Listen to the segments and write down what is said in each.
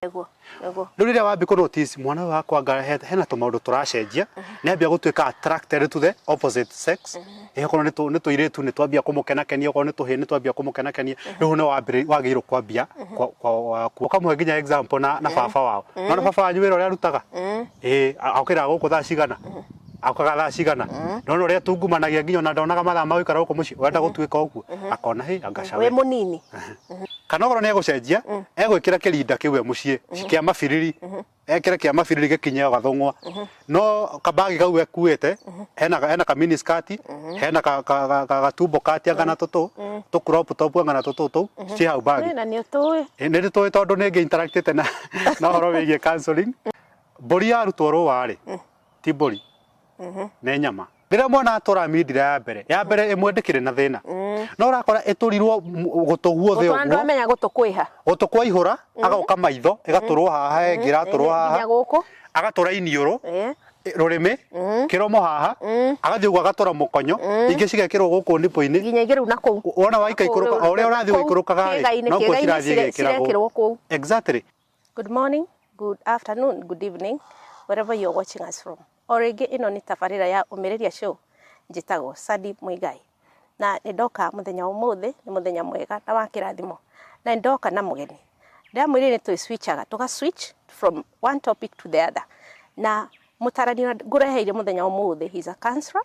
Nĩguo, nĩguo. Rĩu rĩrĩa wambia kũ notice mwana ũyũ wakwa anga hena tũmaũndũ tũracenjia, nĩ ambia gũtuĩka attracted to the opposite sex. Ĩ okorwo nĩ tũirĩtu nĩ twambia kũmũkenakenia, okorwo nĩ tũhĩĩ nĩ twambia kũmũkenakenia, rĩu nĩ wagĩrĩirwo kwambia ũkamũhe nginya example na baba wao. Nĩwona baba wanyu wĩra ũrĩa arutaga? Ĩ okĩraga gũkũ thaa cigana? Okaga thaa cigana? Nĩwona ũrĩa atungumanagia nginya ona ndonaga mathaa ma gũikara gũkũ mũciĩ? Ũrenda gũtuĩka ũguo? Akona hĩ anga Wĩ mũnini. Kana okorwo nĩ egũcenjia, egwĩkĩra kĩrinda kĩu e mũciĩ kĩa mabiriri, ekĩre kĩa mabiriri gĩkinye o gathũng'wa. No kabagi kau ekuĩte, hena ka mini skirt, hena gatumbo kati anga na tũtũ, tũ crop top anga na tũtũ tũu, ciĩ hau bagi. Na nĩ ũtũĩ. Nĩ ndĩtũĩ tondũ nĩ ngĩ interactĩte na ũhoro wĩgiĩ counseling. Mbũri yarutwo rũa rĩ, ti mbũri, nĩ nyama. Rĩrĩa mwana atũra mindira ya mbere, ya mbere ĩmwe ndĩkĩrĩ na thĩna. No ũrakora ĩtũrirwo gũtũ guothe Gũtũ ũguo. ndwamenya gũtũ kwĩha. Gũtũ kwaihũra, agoka maitho, ĩgatũrwo haha, ĩngĩ ĩratũrwo haha. Nginya gũkũ. Agatũra iniũrũ, rũrĩmĩ, kĩromo haha, agathiĩ ũguo agatũra mũkonyo, ingĩ cigekĩrwo gũkũ nipple-inĩ. Nginya ingĩ rĩu na kũu. Wona waikaikũrũka, o ũrĩa ũrathiĩ ũgĩikũrũkaga rĩ, noguo cirathiĩ igĩkĩragwo. Cirekĩrwo kũu. Exactly. Good morning, good afternoon, good evening, wherever you're watching us from. O rĩngĩ ĩno nĩ tabarĩra ya Ũmĩrĩria Show, njĩtagwo Sandy Muigai. Na nĩ ndoka mũthenya wa ũmũthĩ, nĩ mũthenya mwega na wa kĩrathimo. Na nĩ ndoka na mũgeni. Ndĩramwĩrire nĩ twĩ switchaga, tũga switch from one topic to the other. Na mũtarani ũrĩa ngũreheire mũthenya wa ũmũthĩ, he is a counselor,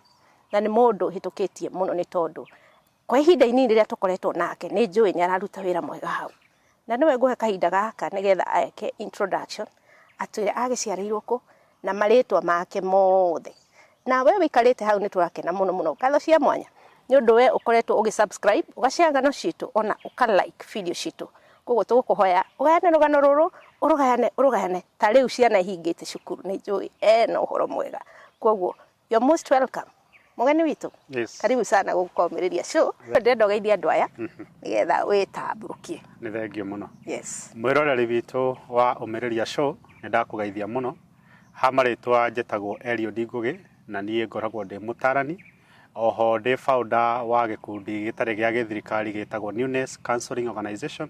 na nĩ mũndũ ũhĩtũkĩtie mũno nĩ tondũ kwa ihinda inini rĩrĩa tũkoretwo nake nĩ njũĩ nĩ araruta wĩra mwega hau. Na nĩwe ngũhe kahinda gaka nĩgetha eke introduction, atwĩre agĩciarĩirwo kũ na marĩtwa make mothe. Na we wĩikarĩte hau nĩ tũrakena mũno mũno. Ngatho cia mwanya nĩ ũndũ we ũkoretwo ũgĩ subscribe, ũga share ng'ano citũ ona ũka like video citũ. Koguo tũgũkũhoya ũgayane rũgano rũrũ, ũrũgayane ũrũgayane ta rĩu ciana ihingĩte cukuru nĩ njũĩ ena ũhoro mwega. Koguo you're most welcome. Mũgeni witũ. Yes. Karibu sana gũkũ kwa Ũmĩrĩria Show. Ndĩrenda ũgeithie andũ aya nĩgetha wĩtambũrũkie. Nĩ thengiũ mũno. Yes. Mwĩroreri witũ wa Ũmĩrĩria Show, nĩ ndakũgeithia mũno. Ha marĩtwa njĩtagwo Eliud Ngũgĩ na niĩ ngoragwo ndĩ mũtarani. Oho ndĩ founder wa gĩkundi gĩtarĩ gĩa gĩthirikari gĩtagwo Newness Counseling Organization.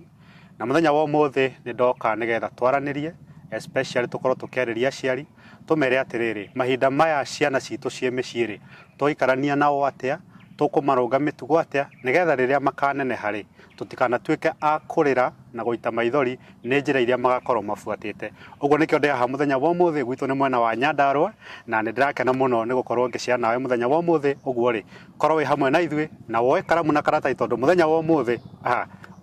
Na mũthenya wa ũmũthĩ nĩ ndoka nĩgetha twaranĩrie, especially tũkorwo tũkĩarĩria aciari, tũmere atĩrĩrĩ, mahinda maya ciana citũ ciĩ mĩciĩ rĩ, twaikarania nao atĩa, tũkũmarũnga mĩtugo atĩa, nĩgetha rĩrĩa makaneneha rĩ, tũtikanatuĩke a kũrĩra na gũita maithori nĩ njĩra iria magakorwo mabuatĩte. Ũguo nĩkĩo ndĩ haha mũthenya wa ũmũthĩ, gwitũ nĩ mwena wa Nyandarũa, na nĩ ndĩrakena mũno nĩ gũkorwo ngĩcera nawe mũthenya wa ũmũthĩ, ũguo rĩ, korwo wĩ hamwe na ithuĩ, na woe karamu na karatathi tondũ mũthenya wa ũmũthĩ,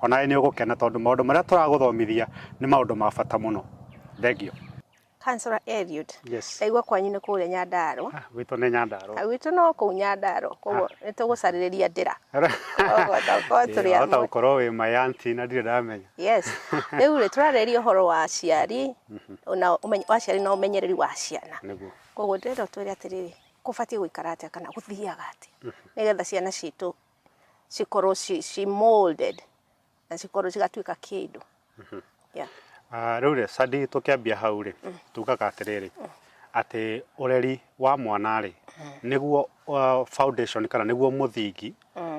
onawe nĩ ũgũkena tondũ maũndũ marĩa tũragũthomithia nĩ maũndũ ma bata mũno. Thengiũ. Councillor Eliud. Yes. Ndaigua kwanyu nĩ kũrĩa Nyandarũa. Ah, gwitũ nĩ Nyandarũa. Gwitũ no kũu Nyandarũa, koguo nĩ tũgũcarĩrĩria ndĩra. Koguo tokorwo tũrĩ Wahota amwe. gũkorwo wĩ my auntie na ndirĩ ndamenya. Yes. Rĩu rĩ tũrarĩrĩria ũhoro wa aciari na wa aciari na ũmenyereri wa ciana. Nĩguo. Koguo ndĩrenda ũtwĩre atĩrĩrĩ, kũbatiĩ gũikara atĩa kana gũthiaga atĩa nĩgetha ciana citũ cikorwo ci molded na cikorwo cigatuĩka kĩndũ. Yeah. Rĩu rĩ, Sandy tũkĩambia hau rĩ, tugaga atĩrĩrĩ, atĩ ũreri wa mwana rĩ, nĩguo foundation kana nĩguo mũthingi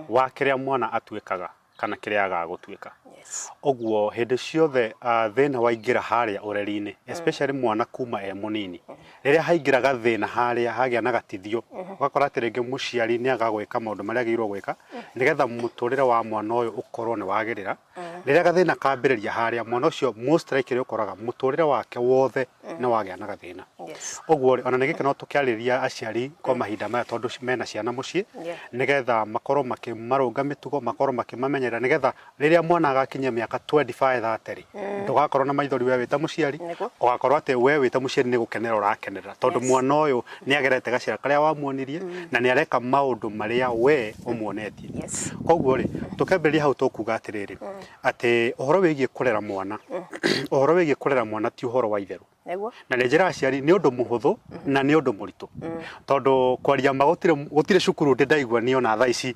wa kĩrĩa mwana atuĩkaga kana kĩrĩa agaga gũtuĩka. Yes. Ũguo hĩndĩ ciothe thĩna waingĩra harĩa ũreri-inĩ, especially mwana kuma e mũnini, rĩrĩa haingĩra gathĩna harĩa hagĩa na gatithio, ũgakora atĩ rĩngĩ mũciari nĩ aga gwĩka maũndũ marĩa agĩrĩirwo gwĩka, nĩgetha mũtũrĩre wa mwana ũyũ ũkorwo nĩ wagĩrĩra. Rĩrĩa gathĩna kambĩrĩria harĩa, mwana ũcio most likely ũkoraga mũtũrĩre wake wothe nĩ wagĩa na gathĩna. Yes. Ũguo rĩ, ona nĩ gĩkeno tũkĩarĩria aciari kwa mahinda maya tondũ mena ciana mũciĩ, nĩgetha makorwo makĩmarũnga mĩtugo, makorwo makĩmamenyerera, nĩgetha rĩrĩa mwana agakinyia mĩaka 25 30 rĩ, ndũgakorwo na maithori we wĩ ta mũciari, Nĩguo. ũgakorwo atĩ we wĩ ta mũciari nĩ gũkenera ũrakenerera, tondũ Yes. mwana ũyũ nĩ agerete gacĩra karĩa wamuonirie, na nĩ areka maũndũ marĩa we ũmuonetie. Yes. Koguo rĩ, tũkĩambĩrĩria hau tũkuga atĩrĩrĩ, atĩ ũhoro wĩgiĩ kũrera mwana, ũhoro wĩgiĩ kũrera mwana ti ũhoro wa itherũ. Nĩguo. Na nĩ njĩra aciari nĩ ũndũ mũhũthũ na nĩ ũndũ mũritũ. Tondũ kwaria ma gũtirĩ cukuru ndĩ ndaigua niĩ ona thaa ici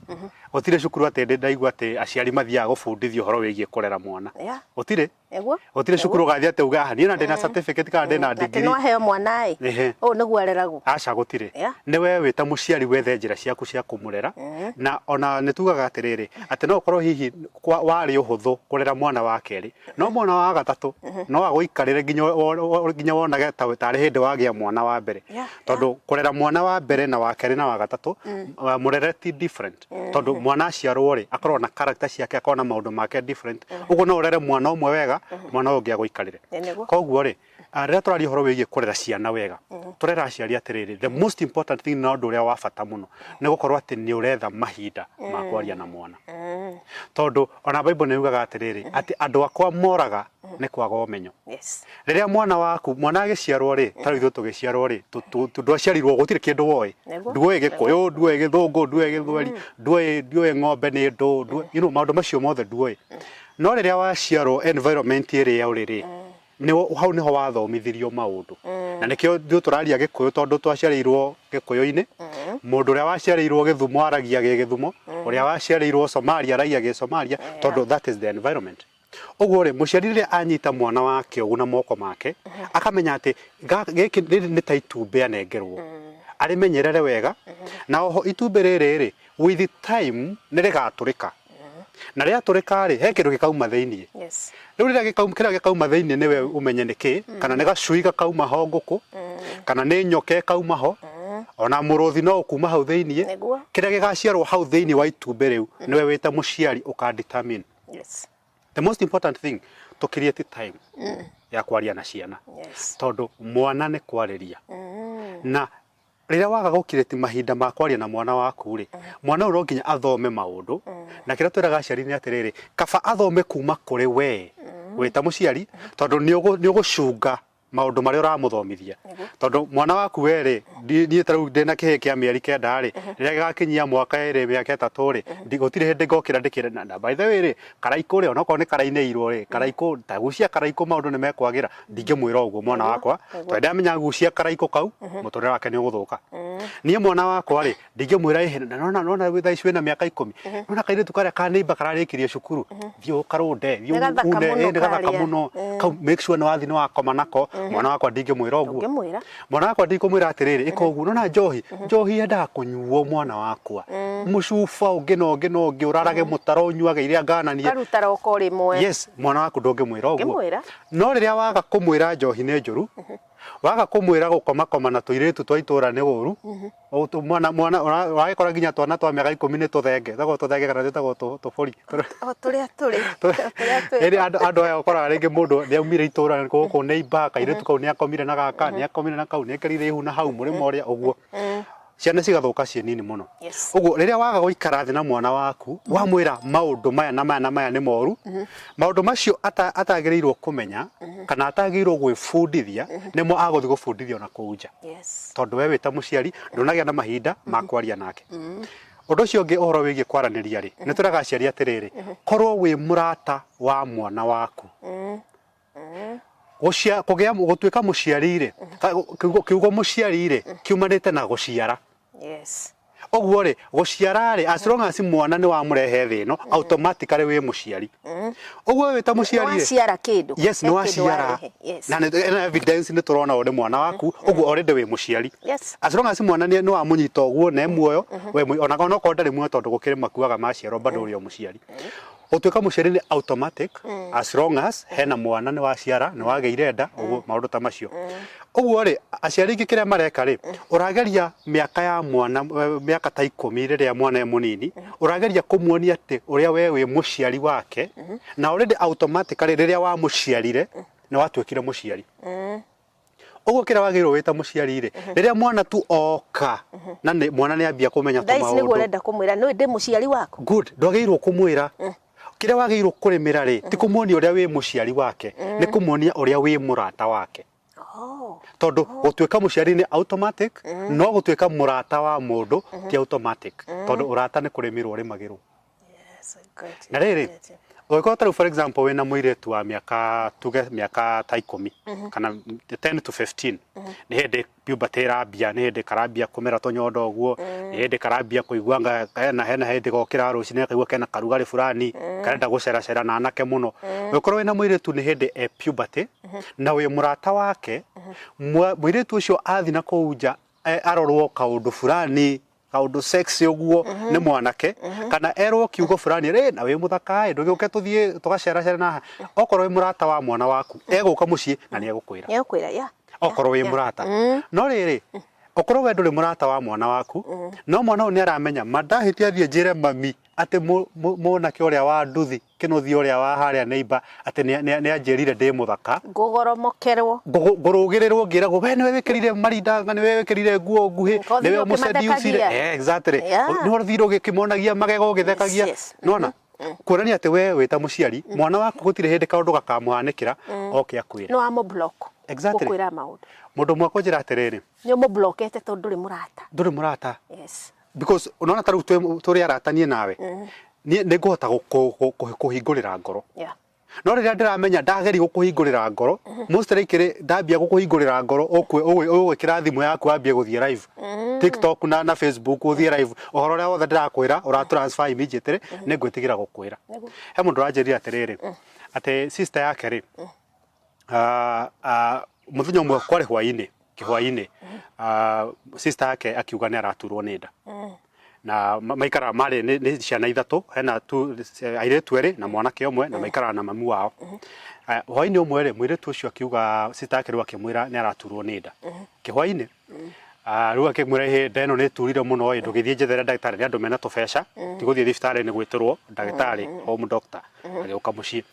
Gũtirĩ cukuru atĩ ndĩ ndaigua atĩ aciari mathiaga gũbundithio ũhoro wĩgiĩ kũrera mwana. Gũtirĩ. Nĩguo. Gũtirĩ cukuru ũgathiĩ atĩ uge "Ah, niĩ na ndĩna certificate kana ndĩna Atĩ degree." no aheo mwana ĩ. Ũũ nĩguo areragwo. Aca gũtirĩ. Nĩ we wĩ ta mũciari wethe njĩra ciaku cia kũmũrera. Na ona nĩ tugaga atĩrĩrĩ, atĩ no ũkorwo hihi warĩ ũhũthũ kũrera mwana wa kerĩ, no mwana wa gatatũ no agũikarĩre nginya wonage ta tarĩ hĩndĩ wagĩa mwana wa mbere. Tondũ kũrera mwana wa mbere na wa kerĩ na wa gatatũ, mũrere ti different. Tondũ mwana aciarwo rĩ, akoragwo na character ciake, akoragwo na maũndũ make different. Ũguo no ũrere mwana ũmwe wega, mwana ũyũ ũngĩ agũikarĩre. Koguo rĩ, rĩrĩa tũraria ũhoro wĩgiĩ kũrera ciana wega, tũrera aciari atĩrĩrĩ, the most important thing na ũndũ ũrĩa wa bata mũno, nĩ gũkorwo atĩ nĩ ũretha mahinda ma kwaria na mwana. Tondũ ona Bible nĩ yugaga atĩrĩrĩ, atĩ andũ akwa moraga nĩ kwaga ũmenyo. Rĩrĩa mwana waku, mwana agĩciarwo rĩ, ta rĩu ithuĩ tũgĩciarwo rĩ, ndwaciarirwo gũtirĩ kĩndũ woĩ. Nduoĩ Gĩkũyũ, nduoĩ Gĩthũngũ, nduoĩ Gĩthweri, nduoĩ ng'ombe nĩ ndũ, maũndũ macio mothe nduoĩ. No rĩrĩa waciarwo environment ĩrĩa ũrĩ rĩ, hau nĩho wathomithirio maũndũ. Na nĩkĩo ithuĩ tũraria Gĩkũyũ tondũ twaciarĩirwo Gĩkũyũ-inĩ. Mũndũ ũrĩa waciarĩirwo Gĩthumo aragia Gĩgĩthumo, ũrĩa waciarĩirwo Somalia aragia Gĩsomalia, tondũ that is the environment. Ũguo rĩ, mũciari rĩrĩa anyita mwana wake ũguo na moko make, akamenya atĩ gĩkĩ rĩrĩ nĩ ta itumbĩ anengerwo, arĩmenyerere wega, na oho itumbĩ rĩrĩ rĩ, with time nĩ rĩgatũrĩka. Na rĩatũrĩka rĩ, he kĩndũ gĩkauma thĩiniĩ. Rĩu rĩrĩa kĩrĩa gĩkauma thĩiniĩ nĩwe ũmenye nĩ kĩ, kana nĩ gacui gakauma ho ngũkũ, kana nĩ nyoka ĩkauma ho, ona mũrũthi no ũkuma hau thĩiniĩ. Kĩrĩa gĩgaciarwo hau thĩiniĩ wa itumbĩ rĩu, nĩwe wĩ ta mũciari ũka determine. The most important thing, to create time ya kwaria na ciana. Tondũ mwana nĩ kwarĩria. Na rĩrĩa waga gũ create mahinda ma kwaria na mwana waku rĩ, mwana ũyũ no nginya athome maũndũ. Na kĩrĩa twĩraga aciari nĩ atĩrĩrĩ, kaba athome kuma kũrĩ we wĩ ta mũciari, tondũ nĩ ũgũcunga maũndũ marĩa ũramũthomithia. Tondũ mwana waku we rĩ, niĩ ta rĩu ndĩna kĩhĩĩ kĩa mĩeri 9 rĩ, rĩrĩa gĩgakinyia mwaka 2 mĩaka 3 rĩ, gũtirĩ hĩndĩ ngokĩra ndĩkĩre, na by the way rĩ, karaikũ rĩ, onokorwo nĩ karainĩirwo rĩ, karaikũ, ta gucia karaikũ maũndũ nĩ mekwagĩra, ndingĩmwĩra ũguo mwana wakwa, tondũ ndamenya gucia karaikũ kau, mũtũrĩre wake nĩ ũgũthũka. Niĩ mwana wakwa rĩ, ndingĩmwĩra ĩhĩ, na nona thaa ici wĩna mĩaka 10, nona kairĩtu karĩa ka neighbor kararĩkirie cukuru, thiĩ ũkarũnde, thiĩ Nĩ gathaka une, mũno nĩ gathaka karĩa. mũno, kau make sure nĩ wathiĩ nĩ wakoma nako, mwana wakwa ndingĩmwĩra ũguo. Ndũngĩmwĩra. Mwana wakwa ndikũmwĩra atĩrĩrĩ, ĩka ũguo, nona njohi, njohi yendaga kũnyuo mwana wakwa, mũcuba ũngĩ na ũngĩ na ũngĩ, ũrarage mũtaro ũnyuage iria ngananie. Ũkaruta roko rĩmwe. Yes, mwana waku ndũngĩmwĩra ũguo. Ndũngĩmwĩra. No rĩrĩa waga kũmwĩra njohi nĩ njũru, waga kũmwĩra gũkomakoma na tũirĩtu twa itũra nĩ ũru, mwana, mwana, ũragĩkora nginya twana twa mĩaka 10 nĩ tũthenge, tũtagwo tũthenge kana twĩtagwo tũbũri. O tũrĩa tũrĩ, o tũrĩa twĩ. Ĩrĩ andũ aya ũkoraga rĩngĩ mũndũ nĩ aumire itũra gũkũ neighbor, kairĩtu kau nĩ akomire na gaka, nĩ akomire na kau, nĩ ekĩrire ihu na hau mũrĩmo ũrĩa ũguo. Ciana cigathũka ciĩ nini mũno. Ũguo rĩrĩa waga gũikara thĩ na mwana waku, wamwĩra maũndũ maya na maya na maya nĩ moru, maũndũ macio atagĩrĩirwo kũmenya kana atagĩrĩirwo gwĩbundithia, nĩmo agũthiĩ gũbundithio na kũu nja. Tondũ we wĩ ta mũciari ndũnagĩa na mahinda ma kwaria nake. Ũndũ ũcio ũngĩ ũhoro wĩgiĩ kwaranĩria rĩ, nĩ twĩraga aciari atĩrĩrĩ, korwo wĩ mũrata wa mwana waku. Kũgĩa, gũtuĩka mũciari rĩ, kiugo mũciari rĩ, kiumanĩte na gũciara. Ũguo rĩ, gũciara rĩ, as long as mwana nĩ wamũrehe thĩ ĩno, automatically wĩ mũciari. Ũguo wĩ ta mũciari rĩ, Nĩ waciara kĩndũ. Yes, nĩ He kĩndũ waciara. warehe. Na nĩ evidence nĩ tũrona ũrĩ mwana waku, ũguo already wĩ mũciari. As long as mwana nĩ wamũnyita ũguo na e muoyo, we ona onokorwo ndarĩ muoyo tondũ gũkĩrĩ makuaga maciarwo bado ũrĩ o mũciari. Gũtuĩka mũciari nĩ automatic, as long as hena mwana nĩ waciara, nĩ wagĩire nda, ũguo maũndũ ta macio. Ũguo rĩ, aciari aingĩ kĩrĩa mareka rĩ, ũrageria mĩaka ya mwana, mĩaka ta 10 rĩrĩa mwana e mũnini, ũrageria kũmuonia atĩ ũrĩa we wĩ mũciari wake, na already automatically rĩrĩa wamũciarire, nĩ watuĩkire mũciari. Ũguo kĩrĩa wagĩrĩirwo wĩ ta mũciari rĩ, rĩrĩa mwana tu oka, na nĩ, mwana nĩ ambia kũmenya Thaa ici nĩguo tũmaũndũ. ũrenda kũmwĩra, nĩ ndĩ mũciari waku? Good, ndwagĩrĩirwo kũmwĩra. Kĩrĩa wagĩrĩirwo kũrĩmĩra rĩ, ti kũmuonia ũrĩa wĩ mũciari wake, nĩ kũmuonia ũrĩa wĩ mũrata wake. Tondũ gũtuĩka mũciari nĩ automatic, no gũtuĩka mũrata wa mũndũ ti automatic. Tondũ ũrata nĩ kũrĩmĩrwo ũrĩmagĩrwo. Yes, I got it. Na rĩrĩ, Ũngĩkorwo ta rĩu for example wĩna mũirĩtu wa mĩaka tuge mĩaka ta 10 kana 10 to 15, nĩ hĩndĩ puberty ĩrambia, nĩ hĩndĩ karambia kũmera tũnyondo ũguo, nĩ hĩndĩ karambia kũigua anga hena hĩndĩ gokĩra rũcinĩ gakaigua kena karugarĩ fulani, karenda gũceracera na anake mũno. Ũngĩkorwo wĩna mũirĩtu nĩ hĩndĩ e puberty na wĩ mũrata wake, mũirĩtu ũcio athiĩ na kũu nja arorwo kaũndũ fulani, kaũndũ sexy ũguo nĩ mwanake, kana erwo kiugo fulani rĩ, na wĩ mũthaka ĩ, ndũgĩũke tũthiĩ tũgaceracere na okorwo wĩ mũrata wa mwana waku, egũka mũciĩ na nĩ egũkwĩra. Nĩegũkwĩra, yeah. Okorwo wĩ mũrata. No rĩrĩ, okorwo we ndũrĩ mũrata wa mwana waku, no mwana ũyũ nĩ aramenya ma ndahĩtia thiĩ njĩre mami atĩ mwanake ũrĩa wa nduthi kĩnũthia ũrĩa wa harĩa neighbor atĩ nĩ anjĩrire ndĩ mũthaka, Ngũgoromokerwo. Ngũrũgĩrĩrwo ngĩragwo we nĩwe wĩkĩrire marinda, nĩwe wĩkĩrire nguo nguhĩ, Ũthire nĩwe ũmũseducire. Ũkĩmathekagia. Exactly. Nĩwe ũthire ũgĩkĩmonagia magego ũgĩthekagia. Nĩwona? Kuonania atĩ we wĩ ta mũciari, mwana waku gũtirĩ hĩndĩ kaũndũ gakamũhanĩkĩra oke akwĩre. Nĩ wamũ block. Gũkwĩra maũndũ. Mũndũ ũmwe akũnjĩra atĩrĩrĩ, Nĩ ũmũ-blockete tondũ ndũrĩ mũrata. Ndũrĩ mũrata. Yes. Because unaona ta rĩu tũrĩ arata niĩ nawe, niĩ nĩ ngũhota kũhingũrĩra ngoro. No rĩrĩa ndĩramenya ndageria gũkũhingũrĩra ngoro, most likely ndambia gũkũhingũrĩra ngoro ũgwĩkĩra thimũ yaku wambie gũthiĩ live TikTok na Facebook, ũthiĩ live, ũhoro ũrĩa wothe ndĩrakwĩra ũra transfer immediately, nĩ ngwĩtigĩra gũkwĩra. He mũndũ ũranjĩrire atĩrĩrĩ, atĩ sister yake rĩ, mũthenya ũmwe kwarĩ hwainĩ kĩhwainĩ, sister yake akiuga nĩ araturwo nĩ nda. Na maikaraga marĩ nĩ ciana ithatũ, hena tu airĩtu erĩ na mwanake ũmwe, na maikaraga na mamu wao. Hwainĩ ũmwe rĩ, mũirĩtu ũcio akiuga, sister yake rĩu akĩmwĩra nĩ araturwo nĩ nda kĩhwainĩ. Rĩu akĩmwĩra, ĩhĩ, nda ĩno nĩ ĩturire mũno ĩ, ndũgĩthiĩ njethere ndagĩtarĩ. Nĩ andũ mena tũbeca, ti gũthiĩ thibitarĩ nĩ gwĩtĩrwo ndagĩtarĩ, home doctor agĩũka mũciĩ.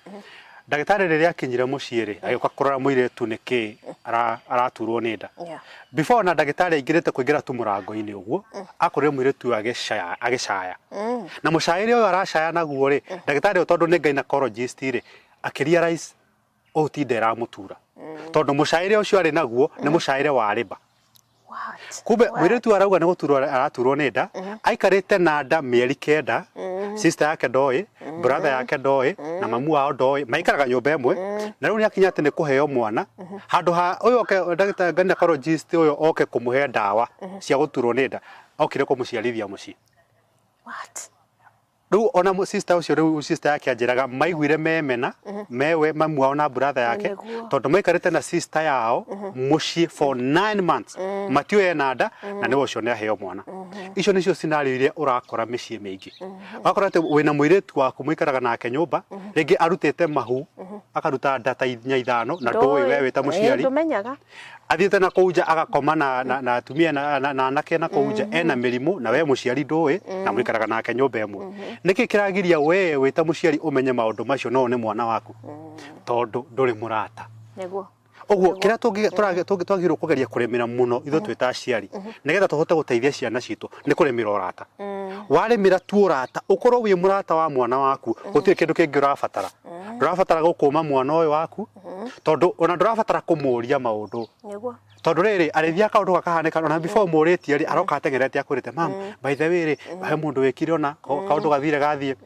Ndagĩtarĩ rĩrĩa akinyire mũciĩ rĩ, agĩũka kũrora mũirĩtu nĩkĩ araturwo nĩ nda. Before na ndagĩtarĩ aingĩrĩte kũingĩra tu mũrango-inĩ ũguo, akorire mũirĩtu ũyũ agĩcaya agĩcaya. Na mũcaĩre ũyũ aracaya naguo rĩ, ndagĩtarĩ ũyũ tondũ nĩ gynecologist rĩ, akĩ realize ũyũ ti nda ĩramũtura. Tondũ mũcaĩre ũcio arĩ naguo nĩ mũcaĩre wa labour. What? Kumbe What? mũirĩtu arauga nĩ gũturwo araturwo nĩ nda, aikarĩte na nda mĩeri 9, sister yake ndoĩ, brother yake ndoĩ, na mamu wao ndoĩ, maikaraga nyũmba ĩmwe, na rĩu nĩ akinya atĩ nĩ kũheo mwana, handũ ha ũyũ oke ndagĩtarĩ gynecologist ũyũ oke kũmũhe ndawa cia gũturwo nĩ nda, okire kũmũciarithia mũciĩ. What? Rĩu ona sister ũcio, rĩu sister yake anjĩraga maiguire memena mewe mamu wao na brother yake, tondũ maikarĩte na sister yao mũciĩ for 9 months matiũĩ ena nda, na nĩwe ũcio nĩ aheo mwana. Icio nĩcio scenario iria ũrakora mĩciĩ mĩingĩ. Ũgakora atĩ wĩna mũirĩtu waku mũikaraga nake nyũmba, rĩngĩ arutĩte mahu, akaruta nda ta inya ithano, na ndũĩ we wĩ ta mũciari. Ndũmenyaga. Athiĩte na kũu nja agakoma na atumia na anake na kũu nja, ena mĩrimũ, na we mũciari ndũĩ, na mũikaraga nake nyũmba ĩmwe. Nĩkĩ kĩragiria we wĩ ta mũciari ũmenye maũndũ macio no nĩ mwana waku? Tondũ ndũrĩ mũrata. Ũguo kĩrĩa twagĩrĩirwo kũgeria kũrĩmĩra mũno ithuĩ twĩ ta aciari nĩgetha tũhote gũteithia ciana citũ nĩ kũrĩmĩra ũrata. Warĩmĩra tu ũrata, ũkorwo wĩ mũrata wa mwana waku, gũtirĩ kĩndũ kĩngĩ ũrabatara. Ndũrabatara gũkũma mwana ũyũ waku, tondũ ona ndũrabatara kũmũria maũndũ, tondũ rĩrĩ arĩthia kaũndũ gakahanĩka, ona before ũmũrĩtie rĩ, aroka ateng'erete akwĩrĩte, "Mam, by the way rĩ, he mũndũ wĩkire ona kaũndũ gathire gathiĩ."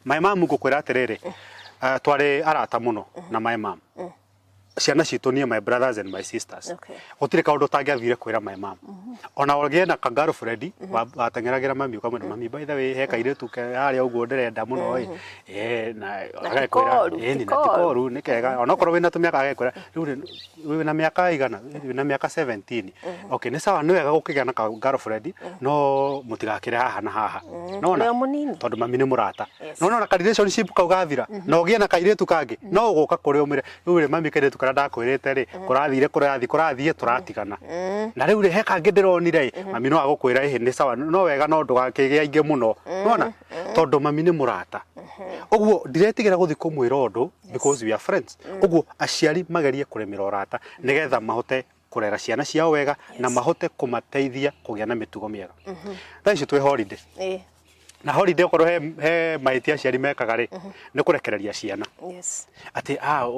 My mom, ngũkwĩra atĩrĩrĩ, twarĩ arata mũno na my mom, ciana citũ, niĩ, my brothers and my sisters. Gũtirĩ kaũndũ ũtangĩathire kwĩra my mom. Ona ũgĩe na ka girlfriend, wateng'eragĩra mami ũkamwĩra, "Mami, by the way, he kairĩtu ke harĩa ũguo ndĩrenda mũno ĩ." Na ti agagĩkwĩra, koru, "Ĩni, ti na ti koru." koru, nĩ kega onokorwo wĩna tũmĩaka. Agagĩkwĩra, "Rĩu rĩ, wĩna mĩaka ĩigana?" "Wĩna mĩaka 17." "Okay, nĩ sawa, nĩ wega gũkĩgĩa na ka girlfriend, no mũtigakĩre haha na haha." Nona Ũrĩ o mũnini. Tondũ mami nĩ mũrata. No nona ka relationship kau gathira na ũgĩe na kairĩtu kangĩ, no ũgũka kũrĩ ũmwĩre, "Rĩu rĩ mami, kairĩtu karĩa ndakwĩrĩte rĩ, kũrathire kũrathiĩ kũrathiĩ tũratigana, na rĩu rĩ he kangĩ ndĩronire ĩ." Mami no agũkwĩra, "Ĩhĩ, nĩ sawa, no wega, no ndũgakĩgĩe aingĩ mũno." Nona tondũ mami nĩ mũrata, ũguo ndiretigĩra gũthiĩ kũmwĩra ũndũ because we are friends. Ũguo aciari magerie kũrĩmĩra ũrata nĩgetha mahote kũrera ciana ciao wega na mahote kũmateithia kũgĩa na mĩtugo mĩega. Thaa ici twĩ holiday, na holiday okorwo he mahĩtia aciari mekaga rĩ, nĩ kũrekereria ciana atĩ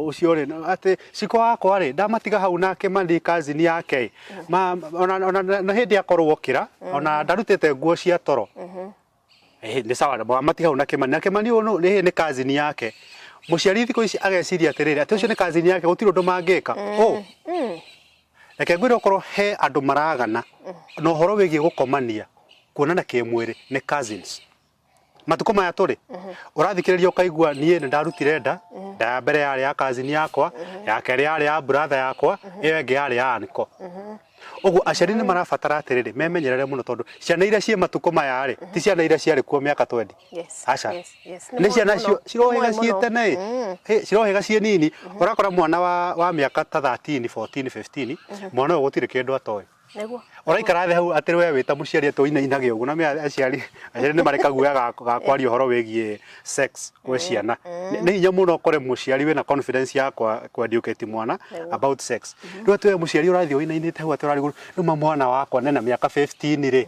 ũcio rĩ, atĩ ciko wakwa rĩ, ndamatiga hau nake mani cousin yake ĩ, ma ona na hĩndĩ akorwo okĩra ona ndarutĩte nguo cia toro. Nĩ sawa matiga hau na Kimani, na Kimani ũyũ nĩ cousin yake. Mũciari thikũ ici ageciria atĩrĩrĩ, atĩ ũcio nĩ cousin yake, gũtirĩ ũndũ mangĩka. Oh, reke ngwĩre, okorwo he andũ maragana na ũhoro wĩgiĩ gũkomania, kuonana kĩmwĩrĩ, nĩ cousins. Matukũ maya tũrĩ, ũrathikĩrĩria ũkaigua, niĩ nĩ ndarutire nda. Nda ya mbere yarĩ ya cousin yakwa, ya kerĩ yarĩ ya brother yakwa, ĩyo ĩngĩ yarĩ ya uncle. Ũguo aciari nĩ marabatara atĩrĩrĩ, memenyerere mũno, tondũ ciana iria ciĩ matukũ maya rĩ, ti ciana iria ciarĩ kuo mĩaka 20. Aca. Nĩ ciana cirohĩga ciĩ tene ĩ, cirohĩga ciĩ nini. Ũrakora mwana wa mĩaka ta 13, 14, 15, mwana ũyũ gũtirĩ kĩndũ atoĩ. Ũraikara thĩ hau atĩ we wĩ ta mũciari atĩ ũinainage ũguo na aciari nĩ marĩ kaguoya ga kwaria ũhoro wĩgiĩ sex gwĩ ciana. Nĩ hinya mũno ũkore mũciari wĩna confidence ya kwa educate mwana about sex. Rĩu atĩ we mũciari ũrathiĩ ũinainĩte hau atĩ ũrarigwo, rĩu ma mwana wakwa nena mĩaka 15 rĩ,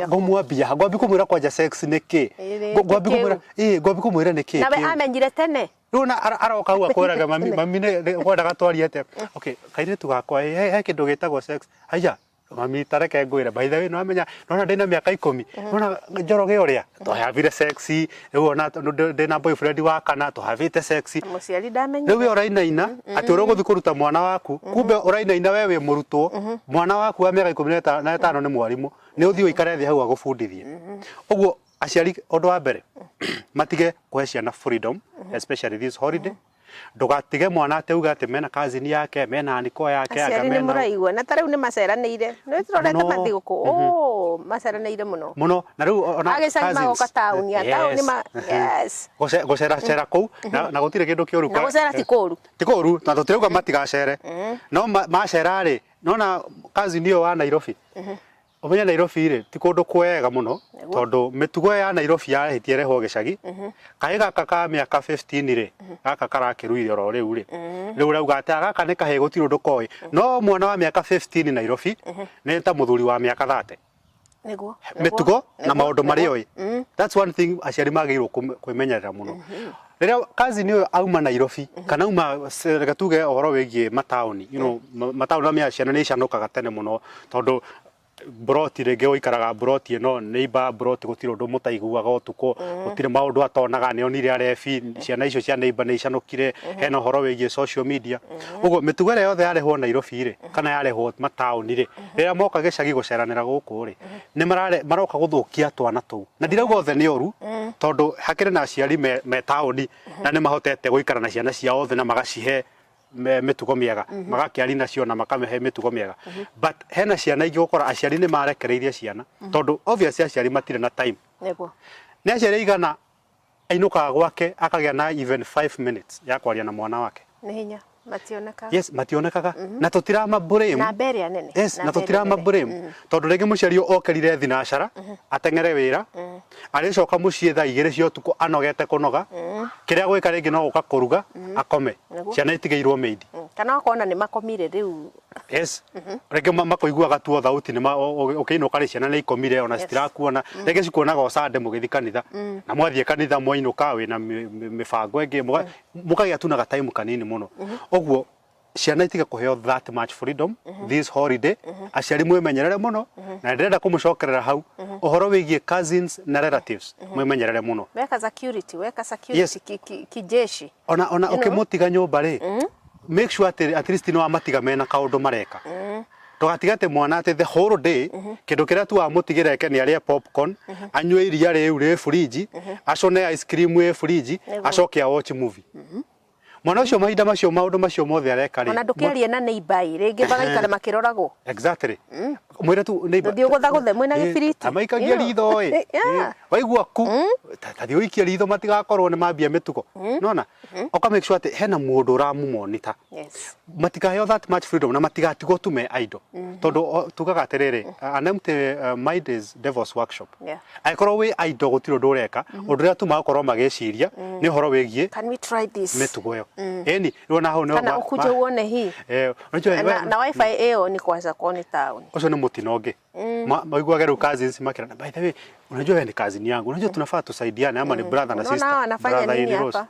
ngũmwambia ha? Ngwambia kũmwĩra kwanja sex nĩ kĩ? Ngwambia kũmwĩra, ĩ, ngwambia kũmwĩra nĩ kĩ Nawe amenyire tene. Rĩu ona aroka hau akwĩraga, "Mami, mami, nĩ ngwendaga twarie atĩa?" "Okay, kairĩtu gakwa, he kĩndũ gĩtagwo sex." "Haiya mami, tareke ngwĩre, by the way, nĩwamenya nona ndĩna mĩaka 10, nona Njoroge ũrĩa twahavire sex, rĩu ona ndĩna boyfriend wa kana tũhavĩte sex." Mũciari ndamenyire. Rĩu we ũrainaina atĩ ũrĩa ũgũthiĩ kũruta mwana waku, kumbe ũrainaina we wĩ mũrutwo, mwana waku wa mĩaka 15 nĩ mwarimũ, nĩ ũthiĩ ũikare thĩ hau agũbundithie. Ũguo aciari, ũndũ wa mbere, matige kũhe ciana freedom, especially this holiday. Ndũgatige mwana atĩ auge atĩ mena cousin yake, mena uncle yake, anga Aciari nĩ mena mũraigua, na ta rĩu nĩ maceranĩire, nĩ tũrorete Mũno. mathigũkũ, oh, maceranĩire mũno. Mũno, na rĩu ona Agĩcagi cousins. magoka taũni, a taũni ma yes. Gũceracera kũu na gũtirĩ kĩndũ kĩũru. Na gũcera ti kũũru. Ti kũũru, na tũtirauga matigacere, no macera rĩ, nona cousin ũyũ wa Nairobi, ũmenye Nairobi rĩ ti kũndũ kwega mũno, tondũ mĩtugo ya Nairobi yarĩtie ĩrehwo gĩcagi. Kahĩ gaka ka mĩaka 15 rĩ, gaka karakĩruire oro rĩu rĩ, rĩu ũrauga atĩ gaka nĩ kahĩ, gũtirĩ ũndũ koĩ, no mwana wa mĩaka 15 Nairobi nĩ ta mũthuri wa mĩaka 30. Mĩtugo na maũndũ marĩa oĩ. That's one thing aciari magĩrĩirwo kwĩmenyerera mũno. Rĩrĩa cousin ũyũ auma Nairobi kana auma reke tuge ũhoro wĩgiĩ mataũni, mataũni na ciana nĩ icanũkaga tene mũno, tondũ mburoti rĩngĩ ũikaraga mburoti ĩno, neighbor mburoti gũtirĩ ũndũ mũtaiguaga ũtukũ, gũtirĩ maũndũ atonaga, nĩ onire arebi, ciana icio cia neighbor nĩ icanũkire, hena ũhoro wĩgiĩ social media. Ũguo mĩtugo ĩrĩa yothe yarehwo Nairobi rĩ, kana yarehwo mataũni rĩ, rĩrĩa moka gĩcagi gũceranĩra gũkũ rĩ, nĩ maroka gũthũkia twana tũu. Na ndirauga othe nĩ oru, tondũ hakĩrĩ na aciari me taũni na nĩ mahotete gũikara na ciana ciao othe na magacihe mĩtugo mĩega, magakĩaria nacio na makamahe mĩtugo mĩega. But hena ciana ingĩ gũkora aciari nĩ marekereirie ciana, tondũ obviously aciari matirĩ na time. Nĩ aciari aigana ainũkaga gwake akagĩa na even 5 minutes ya kwaria na mwana wake? Nĩ hinya, mationekaga. Yes, mationekaga, na tũtirama blame. Namba ĩrĩa nene. Yes, na Namba ĩrĩa tũtirama nene. blame, tondũ rĩngĩ mũciari ũyũ okĩrire thinacara ateng'ere wĩra, arĩcoka mũciĩ thaa 2 cia ũtukũ anogete kũnoga, kĩrĩa gwĩka rĩngĩ no gũka kũruga akome. Ciana itigĩirwo maid. Kana ũkona nĩ makomire rĩu. Yes, rĩngĩ makũiguaga tu o thauti nĩ ũkĩinũka rĩ, ciana nĩ ikomire ona citirakuona. Rĩngĩ cikuonaga o Sunday mũgĩthiĩ kanitha, na mwathiĩ kanitha mwainũka wĩna mĩbango ĩngĩ, mũkagĩa tu na gataimu kanini mũno. Ũguo ciana itige kũheo that much freedom this holiday. Aciari mwĩmenyerere mũno, na ndĩrenda kũmũcokerera hau ũhoro wĩgiĩ cousins na relatives, mwĩmenyerere mũno. Weka security, weka security kijeshi. Ona ũkĩmũtiga nyũmba rĩ, make sure atĩ at least nĩ wamatiga mena kaũndũ mareka. Ndũgatiga atĩ mwana atĩ the whole day kĩndũ kĩrĩa tu wamũtigĩra eke nĩ arĩe popcorn, anyue iria rĩu rĩ fridge, acũne ice cream ĩ fridge, acoke a watch movie. Mwana ũcio mahinda macio maũndũ macio mothe areka rĩ, Ona ndũkĩarie na neighbor ĩ, rĩngĩ bagaikara makĩroragwo. Exactly. Mwĩre tu neighbor. Ndũthiĩ ũgũthagũthe mwĩna gĩbiriti. Amaikagie ritho ĩ. Waigua ku ta thiĩ ũikie ritho matigakorwo nĩ mambia mĩtugo. Nona ũka make sure atĩ hena mũndũ ũramũmonitor. Matikaheo that much freedom na matigatigwo tu me idle, tondũ tugaga atĩrĩrĩ, an empty mind is devil's workshop. Angĩkorwo wĩ idle, gũtirĩ ũndũ ũreka, ũndũ ũrĩa tu magũkorwo magĩciria nĩ ũhoro wĩgiĩ "Can we try this?" mĩtugo ĩyo. Ĩni rĩu ona hau nĩho Kana "Ukuje uone hii." Unajua Na wifi ĩyo ni kwanza kwao ni town. Ũcio nĩ mũtino ũngĩ. Maiguage rĩu cousins makĩrana, "By the way, unajua wewe ni cousin yangu, unajua tunafaa tusaidiane, ama ni brother na Unaona sister, hawa wanafanya brother nini in laws." hapa?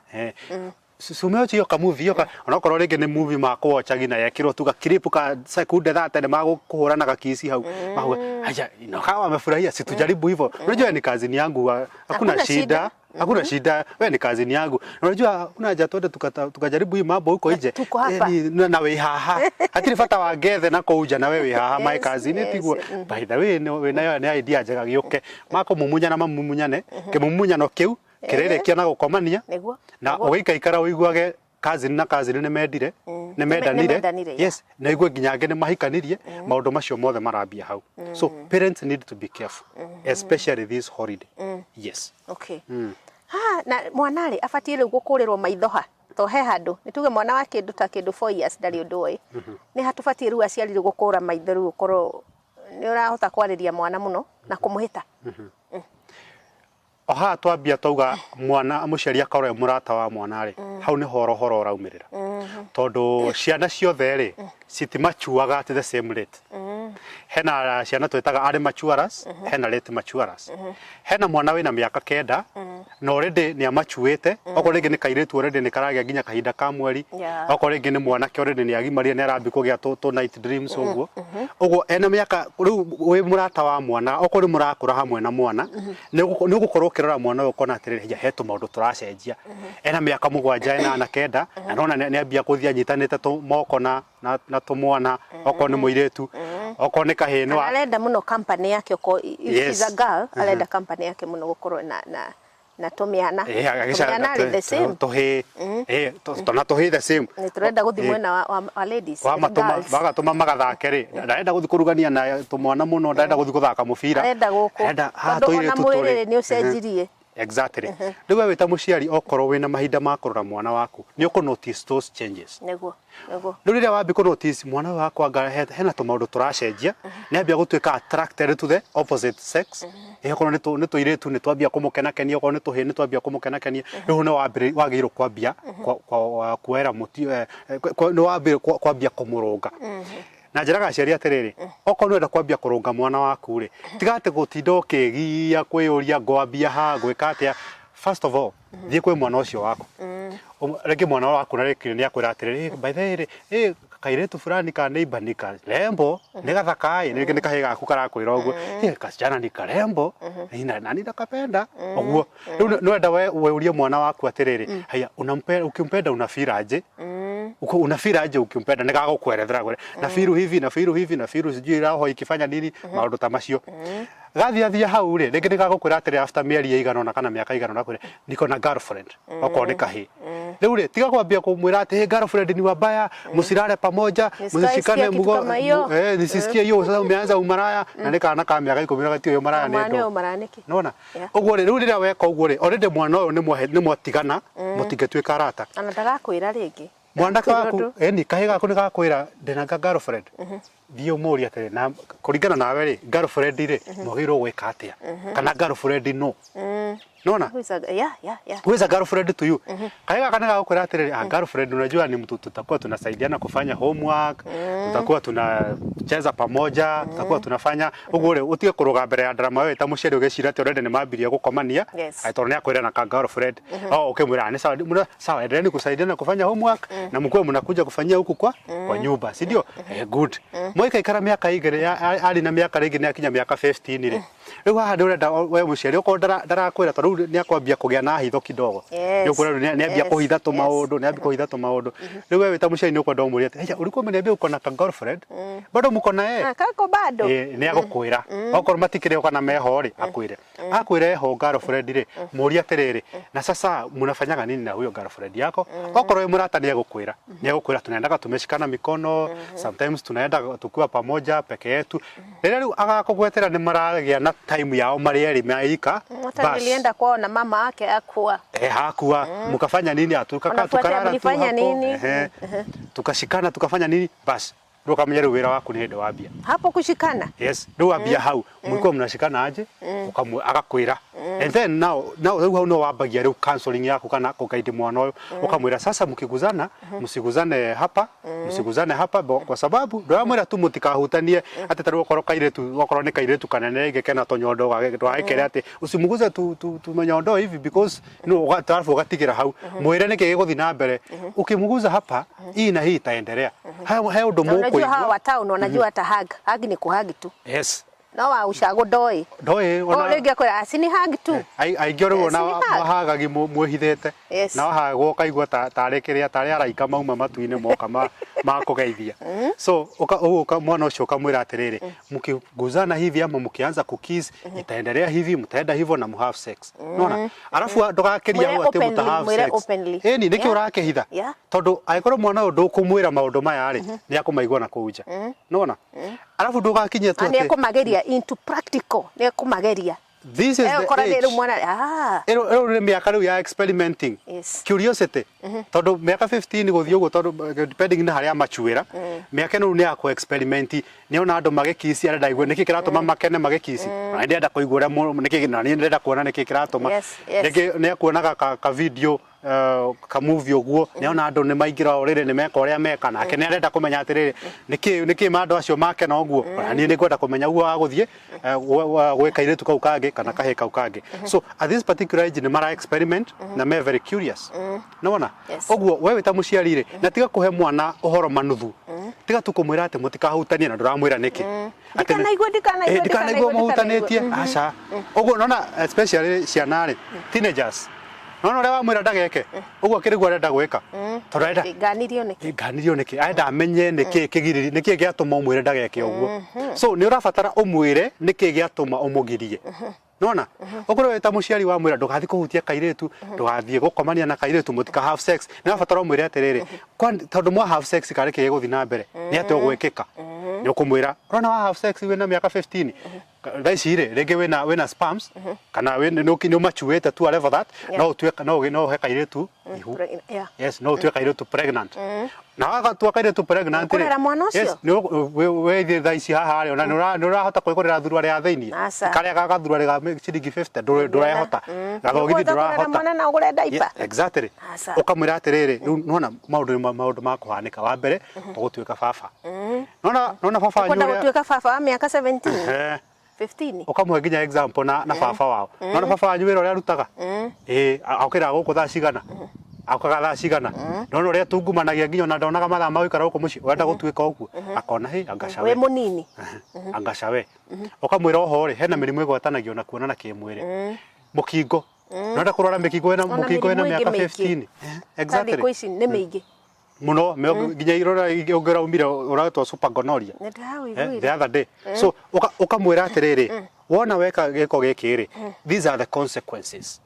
Sumeochi hiyo ka movie hiyo ka onokorwo rĩngĩ nĩ movie makũwochagi na yekĩrwo tu gakiripu ka sekunde 30 nĩ magũkũhũra na gakici hau mahuga haya na hawa wamefurahia, si tujaribu hivyo. Unajua ni kazini yangu, hakuna Hakuna shida, shida. Hakuna shida, wewe ni kazini yangu. Na unajua hakuna haja twende tukajaribu hii mambo huko nje. Tuko hapa. Eh, na wĩ haha, hatirĩ bata wa ngethe na kũu nja na we wĩ haha my cousin, tiguo? By the way, wĩ nayo nĩ idea njega, gĩũke makũmumunyana mamumunyane, kĩmumunyano kĩu kĩrĩrĩkia na gũkomania na ũgĩikaikara ũiguage cousin na cousin nĩ mendire, nĩ mendanire. Nĩmendanire, yeah. Yes, na igue nginya angĩ nĩ mahikanirie. Maũndũ macio mothe marambia hau, so parents need to be careful, especially this holiday, yes. Okay. Ha, na mwana rĩ, abatiĩ rĩu gũkũrĩrwo maitho ha? To he handũ nĩ tuge mwana wa kĩndũ ta kĩndũ 4 years ndarĩ ũndũ oĩ. Nĩ hatũbatiĩ rĩu aciari rĩu gũkũra maitho, rĩu ũkorwo nĩ ũrahota kwarĩria mwana mũno na kũmũhĩta? O haha twambia twauga mwana, mũciari akorwo e mũrata wa mwana rĩ, hau nĩho ũhoro ũraumĩrĩra, tondũ ciana ciothe rĩ, citimachuaga at the same rate. Hena ciana twĩtaga early maturers, hena late maturers. Hena mwana wĩna mĩaka 9 na already nĩ amachuĩte. Okorwo rĩngĩ nĩ kairĩtu, already nĩ karagĩa nginya kahinda ka mweri. Okorwo rĩngĩ nĩ mwanake, already nĩ agimarire, nĩ arambia kũgĩa tũ night dreams ũguo ũguo ena mĩaka. Rĩu wĩ mũrata wa mwana, okorwo nĩ mũrakũra hamwe na mwana, nĩ ũgũkorwo ũkĩrora mwana ũyũ ũkona atĩrĩrĩ, hia he tũmaũndũ tũracenjia. Ena mĩaka 7, ena 9, na nona nĩ ambia kũthiĩ anyitanĩte tũ moko na tũmwana, okorwo nĩ mũirĩtu, okorwo nĩ kahĩĩ nĩ Kana arenda mũno company yake, okorwo if she's a girl, arenda company yake mũno gũkorwo na tũmĩana. Tũmĩana rĩ, the same. Tũhĩĩ, na tũhĩĩ the same. Nĩ tũrenda gũthiĩ mwena wa ladies, wamatũma girls. Bagatũma magathake rĩ, ndarenda gũthiĩ kũrugania na tũmwana mũno, ndarenda gũthiĩ gũthaka mũbira. Arenda gũkũ. Arenda haha Tondũ ona tũirĩtu tũrĩ. Mwĩrĩ nĩ ũcenjirie. Exactly. Rĩu we wĩ ta mũciari, okorwo wĩna mahinda ma kũrora mwana waku, nĩ ũkũ notice those changes. nĩguo nĩguo Rĩu rĩrĩa wambia kũ notice mwana ũyũ wakwa anga hena tũmaũndũ tũracenjia, nĩ ambia gũtuĩka attracted to the opposite sex, okorwo nĩ tũirĩtu nĩ twambia kũmũkenakenia, okorwo nĩ tũhĩĩ nĩ twambia kũmũkenakenia, rĩu nĩ wagĩrĩirwo kwambia kuoera mũti, nĩ wambĩrĩria kwambia kũmũrũnga. Na njĩraga aciari atĩrĩrĩ, okorwo nĩ ũrenda kwambia kũrũnga mwana waku rĩ, tiga atĩ gũtinda ũkĩgia kwĩyũria ngwambia ha, ngwĩka atĩa. First of all, thiĩ kwĩ mwana ũcio waku. Rĩngĩ mwana waku na rĩngĩ nĩ akwĩra atĩrĩrĩ, "Eh, by the way rĩ, kairĩtu fulani ka neighbor ni karembo, nĩ gathaka ĩ." Rĩngĩ nĩ kahĩĩ gaku karakwĩra ũguo, "Kasichana ni karembo na nani nakapenda ũguo." Rĩu nĩwenda we ũrie mwana waku atĩrĩrĩ, "Haya, unampenda, ukimpenda unafeel aje? Uko unafeel aje ukimpenda?" Nĩ gagũkwerethera kwĩra na feel hivi, na feel hivi, na feel sijui roho ikifanya nini, maũndũ ta macio. Gathiathia hau rĩ, rĩngĩ nĩ gagũkwĩra atĩrĩ, after mĩeri ĩigana ũna kana mĩaka ĩigana ũna, akwĩre niko na girlfriend, okorwo nĩ kahĩĩ. Rĩu rĩ, tiga kwambia kũmwĩra atĩ, "Hey, girlfriend ni wabaya, msilale pamoja, Nisikae msishikane sikia kitu kama hiyo." Nisisikie hiyo, sasa umeanza umaraya. Na nĩ kana ka mĩaka 10 na gatiũĩ maraya nĩ Mwana ndũ. ũyũ maraya nĩkĩ? Nona Yeah. ũguo rĩ, rĩu rĩrĩa weka ũguo rĩ, already mwana ũyũ nĩ mwatigana, mũtingĩtuĩka arata. Ona ndagakwĩra rĩngĩ. Mwanake Ndagakwĩra waku ũndũ. Eni kahĩĩ gaku nĩ gakwĩra ndĩna ka girlfriend. Thiĩ ũmũrie atĩrĩ, na kũringana nawe rĩ, girlfriend rĩ, mwagĩrĩirwo gwĩka atĩa, kana girlfriend no nona? Who is a, yeah. Who is a girlfriend to you? Kahĩĩ gaka nĩ gagũkwĩra atĩrĩrĩ, "Ah, girlfriend unajua ni mtu tutakuwa tunasaidiana kufanya homework, tutakuwa tunacheza pamoja, tutakuwa tunafanya ũguo." Rĩ, ũtige kũrũga mbere ya ndarama wewe ta mũciari ũgĩciria atĩ already nĩ mambirie gũkomania. Yes. Atĩ tondũ nĩ akwĩra na ka girlfriend, oh, ũkĩmwĩra, "Ah, nĩ sawa, sawa, endeleeni kusaidiana kufanya homework na mkuwe mnakuja kufanyia huku kwa nyumba, si ndio? Eh, good." Mwaikaikara mĩaka 2, arĩ na mĩaka rĩngĩ nĩ akinya mĩaka 15 rĩ, rĩu haha nĩ ũrenda we mũciari okorwo ndarakwĩra, tondũ rĩu nĩ akwambia kũgĩa na hitho kidogo. Yes. Nĩ ũkuona rĩu nĩ ambia kũhitha tũmaũndũ, nĩ ambia kũhitha tũmaũndũ. Rĩu we wĩ ta mũciari nĩ ũkwenda ũmũrie atĩ, "Haya, ulikuwa umeniambia uko na ka girlfriend, bado mko na yeye?" Ah, kako bado. Nĩ agũkwĩra. Okorwo matikĩrĩ ho kana meho rĩ, akwĩre. Akwĩre eho girlfriend rĩ, mũrie atĩrĩrĩ, "Na sasa mnafanyaga nini na huyo girlfriend yako?" Okorwo wĩ mũrata nĩ agũkwĩra, nĩ agũkwĩra, "Tunaendaga tumeshikana mikono, sometimes tunaenda tukiwa pamoja peke yetu." Rĩrĩa rĩu agakũgwetera nĩ maragĩa na time yao marĩ erĩ meika. Hata nilienda kwao na mama yake akua. Eh, hakuwa mkafanya nini, atuka Unafuatia tukalala tu mlifanya hapo. nini? Ehe. Tukashikana, tukafanya nini, bas rĩu ũkamenya rĩu wĩra waku nĩ hĩndĩ wambia. Hapo kushikana. Yes, rĩu wambia hau, "Mlikuwa mnashikana aje?" Agakwĩra. And then now rĩu hau no wambagia rĩu counseling yaku kana kũguide mwana ũyũ, ũkamwĩra, sasa mkiguzana, msiguzane hapa, msiguzane hapa, kwa sababu ndũramwĩra tu mũtikahutanie atĩ tarĩu okorwo kairĩtu, okorwo nĩ kairĩtu kanene rĩngĩ kena tũnyondo, ndũgagĩkere atĩ usimuguze tu tu hivi, because no alafu ũgatigĩra hau. Mwĩre nĩkĩ gĩgũthiĩ na mbere, ukimuguza hapa, hii na hii itaendelea, he he ũndũ Na unajua hawa mũkũigua. Wa town wanajua hata hug, hug ni kuhug tu. No wa ushago ndoĩ. Ndoĩ. O rĩngĩ akwĩra asi ni hug tu. Aingĩ rĩu ona Yes, nĩ hug. mahagagi mwĩhithĩte. Na wahagwo ũkaigua tarĩ kĩrĩa, tarĩ araika mauma matu-inĩ moka makũgeithia. So mwana ũcio ũkamwĩra atĩrĩrĩ, mkiguzana hivi ama mkianza kukiss, itaendelea hivi, mtaenda hivyo na muhave sex. Nona arafu ndũgakĩria Mwĩre hau atĩ openly, mũta have mwĩre sex. Openly. Ĩni nĩkĩ ũrakĩhitha? Tondũ angĩkorwo mwana ũyũ ndũkũmwĩra maũndũ maya rĩ, nĩ akũmaigua na kũu nja. Nona arabu ndũgakinye tu Na nĩ atĩ ekũmageria into practical, nĩ ekũmageria. This is the Egũkora nĩ age. rĩu mwana ah. Ĩno nĩ mĩaka rĩu ya experimenting. Curiosity, tondũ mĩaka 15 gũthiĩ ũguo, tondũ depending na harĩa machuĩra, mĩaka ĩno rĩu nĩ ya kũ experiment. Nĩ ona andũ magĩkici, arenda aigue nĩkĩ kĩratũma makene magĩkici, na nĩ ndĩrenda kũigua ũrĩa nĩkĩ, na niĩ ndĩrenda kuona nĩkĩ kĩratũma. Rĩngĩ nĩ ekuonaga ka video, ka movie ũguo, nĩ ona andũ nĩ maingĩra ũrĩrĩ, nĩ meka ũrĩa meka, nake nĩ arenda kũmenya atĩrĩrĩ, nĩkĩ ma andũ acio makena ũguo, ona niĩ nĩ ngwenda kũmenya ũguo wa gũthiĩ gwĩ kairĩtu kau kangĩ kana kahĩĩ kau kangĩ. So at this particular age nĩ mara experiment na me very curious, nĩwona? Ũguo we wĩ ta mũciari rĩ, na tiga kũhe mwana ũhoro manuthu, tiga tu kũmwĩra atĩ mũtikahutanie na ndũramwĩra nĩkĩ. Atĩ Ndikanaigua, ndikanaigua, ndikanaigua ndikanaigua. Mũhutanĩtie, aca. Ũguo nona especially ciana rĩ, teenagers, nona ũrĩa wamwĩra ndageke ũguo, akĩrĩguo arenda gwĩka tondũ arenda Nganirio nĩkĩ? Nganirio nĩkĩ? Arenda amenye nĩkĩ kĩgirĩri, nĩkĩ gĩatũma ũmwĩre ndageke ũguo. So nĩ ũrabatara ũmwĩre nĩkĩ gĩatũma ũmũgirie. Nona ũkorwo wĩ ta mũciari wamwĩra ndũgathiĩ kũhutia kairĩtu, ndũgathiĩ gũkomania na kairĩtu, mũtika have sex, nĩ ũrabatara ũmwĩre atĩrĩrĩ, tondũ mwa have sex karĩ kĩ gĩgũthiĩ na mbere, nĩ atĩa ũgwĩkĩka. Nĩ ũkũmwĩra, ũrona wa have sex wĩna mĩaka 15 thaa ici rĩ, rĩngĩ wĩna sperms kana nĩ ũmachuĩte tu, whatever that, no ũtuĩke no ũhe kairĩtu ihu. Yes, no ũtuĩke kairĩtu pregnant, na wagatua kairĩtu pregnant rĩ, Ũkũrera mwana ũcio? Yes, nĩ wĩthiĩ thaa ici haha rĩ, ona nĩ ũrahota kwĩgũrĩra thuruarĩ ya thĩiniĩ? Aca. Karĩa gagathuruarĩ ga ciringi 50 ndũrehota, gathogithi Ndũrehota kũrera ndũrahota. Mwana na ũgũre diaper? Yeah, exactly. Aca. Ũkamwĩra atĩrĩrĩ, rĩu nĩwona maũndũ maũndũ ma kũhanĩka, wa mbere ũgũtuĩka baba. Nona baba wanyu Kwenda ũrĩa gũtuĩka baba wa mĩaka 17, 15. Ũkamũhe nginya example na baba wao, nona baba wanyu wĩra ũrĩa arutaga, ĩĩ, okĩraga gũkũ thaa cigana, okaga thaa cigana, nona ũrĩa tungumanagia nginya ona ndonaga mathaa ma gũikara gũkũ mũciĩ, ũrenda gũtuĩka ũguo? Akona hĩ angacawe. Wĩ mũnini. Angacawe. Ũkamwĩra oho rĩ, hena mĩrimũ ĩgwatanagio na kuonana kĩmwĩrĩ, mũkingo. Nonda kũrwara mĩkingo wĩna Ona mũkingo wĩna mĩrimũ ĩngĩ mĩaka mĩingĩ. 15. Ta thikũ ici nĩ mĩingĩ. Mũno, nginya irora ũngĩ ũraumire ũretwo super gonorrhea. Nĩ ndĩrawĩiguire. The other day. So ũkamwĩra atĩrĩrĩ, wona weka gĩko gĩkĩ rĩ, these are the consequences.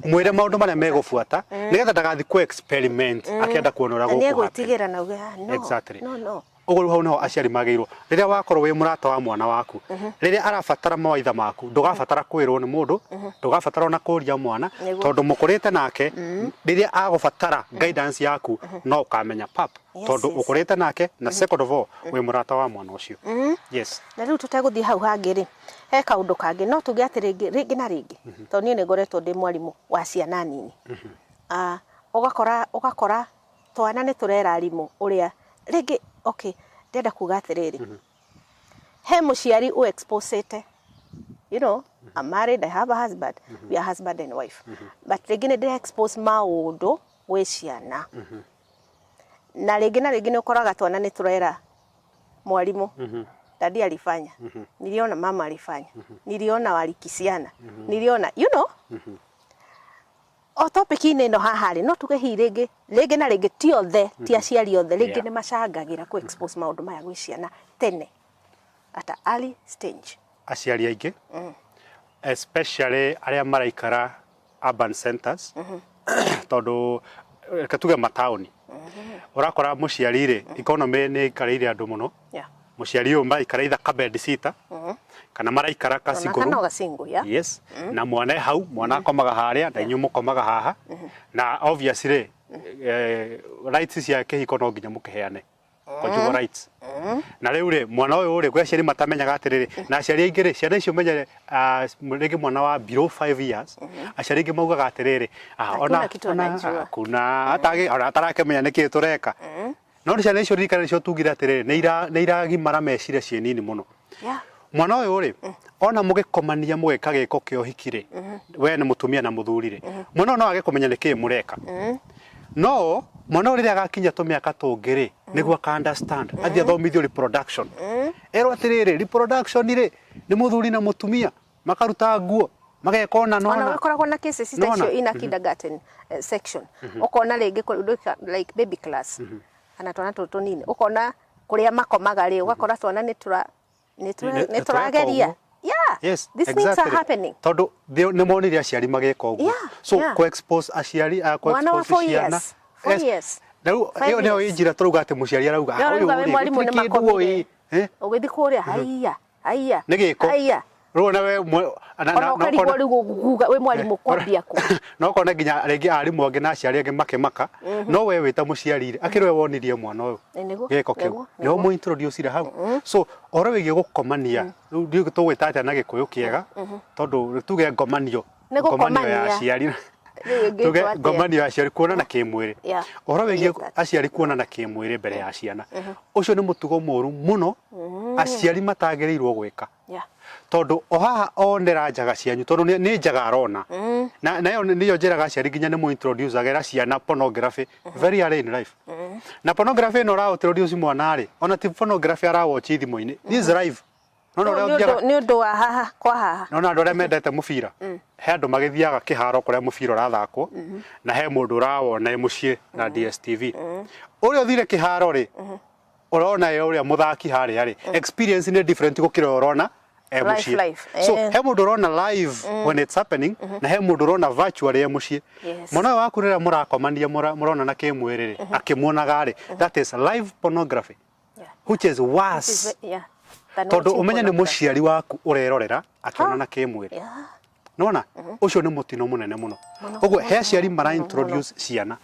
Mwĩre maũndũ marĩa megũbuata nĩgetha ndagathi ku experiment akĩenda kuona ũrĩa Na nĩ gũkũ happen. egwĩtigĩra na uge, "Ah, no." No, no. Ũguo rĩu hau niho aciari magĩrĩirwo, rĩrĩa wakorwo wĩ mũrata wa mwana waku, rĩrĩa arabatara mawaitha maku, ndũgabatara kwĩrwo nĩ mũndũ, ndũgabatara ona kũria mwana, tondũ mũkũrĩte nake. Rĩrĩa agũbatara guidance yaku, no ũkamenya pap, tondũ ũkũrĩte nake, na second of all wĩ mũrata wa mwana ũcio. Yes. Na rĩu tũtegũthiĩ hau hangĩ rĩ, he kaũndũ kangĩ no tuge atĩ rĩngĩ rĩngĩ na rĩngĩ, tondũ niĩ nĩ ngoretwo ndĩ mwarimũ wa ciana nini. Ah, ũgakora twana nĩ tũrera arimũ ũrĩa rĩngĩ, okay, ndĩrenda kuga atĩrĩrĩ, he mũciari ũ exposete, I'm married, I have a husband, we are husband and wife, but rĩngĩ nĩ ndĩra expose maũndũ gwĩ ciana, na rĩngĩ na rĩngĩ nĩ ũkoraga twana nĩ tũrera mwarimũ, "Daddy alifanya, niliona mama alifanya, niliona walikisiana, niliona," o topic-inĩ ĩno haha rĩ, no tuge hihi rĩngĩ rĩngĩ na rĩngĩ, ti othe, ti aciari othe, rĩngĩ nĩ macangagĩra ku expose maũndũ maya gwĩ ciana tene, at a early stage. Aciari aingĩ, especially arĩa maraikara urban centers, tondũ reke tuge mataũni, ũrakora mũciari rĩ, economy nĩ ĩikarĩire andũ mũno. Mũciari ũyũ maraikara either ka bed sitter kana maraikara ka Ona single kana room. o gasingle, yeah. Yes, na mwana e hau, mwana akomaga harĩa na inyuĩ mũkomaga haha, na obviously rights cia kĩhiko no nginya mũkĩheane. Conjugal rights. Na rĩu rĩ, mwana ũyũ rĩ, kwĩ aciari matamenyaga atĩrĩrĩ, na aciari aingĩ rĩ, ciana icio menyere, rĩngĩ mwana wa below 5 years, aciari aingĩ maugaga atĩrĩrĩ, Hakuna kitu ona anajua. Hakuna ona atarakĩmenya nĩkĩĩ tũreka. No ciana icio ririkana nĩcio tugire atĩrĩrĩ, nĩ iragimara meciria ciĩ nini mũno. Mwana ũyũ rĩ, ona mũgĩkomania mũgĩka gĩko kĩa ũhiki rĩ, we nĩ mũtumia na mũthuri rĩ, mwana ũyũ no age kũmenya nĩkĩĩ mũreka. No mwana ũyũ rĩrĩa agakinya tũmĩaka tũngĩ rĩ, nĩguo aka understand, athiĩ athomithio reproduction. Erwo atĩrĩrĩ, reproduction rĩ, nĩ mũthuri na mũtumia, makaruta nguo, mageka ũna na Ona ũna. gũkoragwo na cases ta Nona. icio ina kindergarten section, ũkona rĩngĩ like baby class kana twana tũtũ tũnini, ũkona kũrĩa makomaga rĩ, ũgakora twana nĩ tũra nĩ Nĩ tũra tũreka nĩ tũrageria. ũguo. Yeah, Yes, these things are exactly. happening. Tondũ nĩ monire aciari magĩka ũguo. So kũ expose aciari, kũ Mwana wa expose 4 ciana. years, 4 years, Rĩu 5 ĩyo nĩyo years. ĩ njĩra tũrauga atĩ mũciari arauga, Nĩ "Ah, ũyũ ũrauga we rĩ, mwarimũ gũtirĩ nĩ kĩndũ makomire. ũĩ." Eh? Ũgĩthiĩ kũrĩa, haiya haiya, Nĩ gĩko. Haiya. Rĩu ona we Ona ũkarigwo rĩu ũkuga wĩ mwarimũ kwambia kũ? No ũkona nginya rĩngĩ arimũ angĩ na aciari angĩ makĩmaka, no we wĩ ta mũciari rĩ, akĩrĩ we wonirie mwana ũyũ Ĩ, nĩguo, gĩko kĩu, nĩguo, nĩwe nĩguo. mũ introduce hau. So ũhoro wĩgiĩ gũkomania, rĩu ndiũĩ tũgwĩta atĩa na Gĩkũyũ kĩega, tondũ tuge ngomanio, Nĩ ngomanio ya gũkomania. aciari. Rĩu ĩngĩtwo Tuge atĩa? ngomanio ya aciari kuonana kĩmwĩrĩ. Ũhoro wĩgiĩ Yes, that. aciari kuonana kĩmwĩrĩ mbere ya ciana, ũcio nĩ mũtugo mũru mũno aciari matagĩrĩirwo gwĩka. Tondũ o haha onera njaga cianyu, tondũ nĩ njaga arona, na nayo nĩyo njĩraga aciari nginya nĩ mũ introduce agera ciana pornography very early in life. Na pornography ĩno ũra introduce mwana rĩ, ona ti pornography ara watch thimũ-inĩ, this is live. Nona ũrĩa Nĩ ũthiaga ũndũ wa haha kwa haha. Nona andũ arĩa mendete mũbira, he andũ magĩthiaga kĩharo kũrĩa mũbira ũrathakwo, na he mũndũ ũrawona e mũciĩ na DSTV. Ũrĩa ũthire kĩharo rĩ, ũrona ye ũrĩa mũthaki harĩa rĩ, experience nĩ different gũkĩra ũrĩa ũrona e Live, mũciĩ. live. So he mũndũ ũrona live when it's happening, na he mũndũ ũrona virtually e mũciĩ. Mwana ũyũ waku rĩrĩa mũrakomania mũronana kĩmwĩrĩ rĩ, akĩmuonaga rĩ, that is live pornography, which is worse. Which is yeah, than Tondũ watching ũmenye nĩ pornography. mũciari waku ũrerorera akĩonana kĩmwĩrĩ. Nona ũcio nĩ mũtino mũnene mũno. Ũguo he aciari mara introduce ciana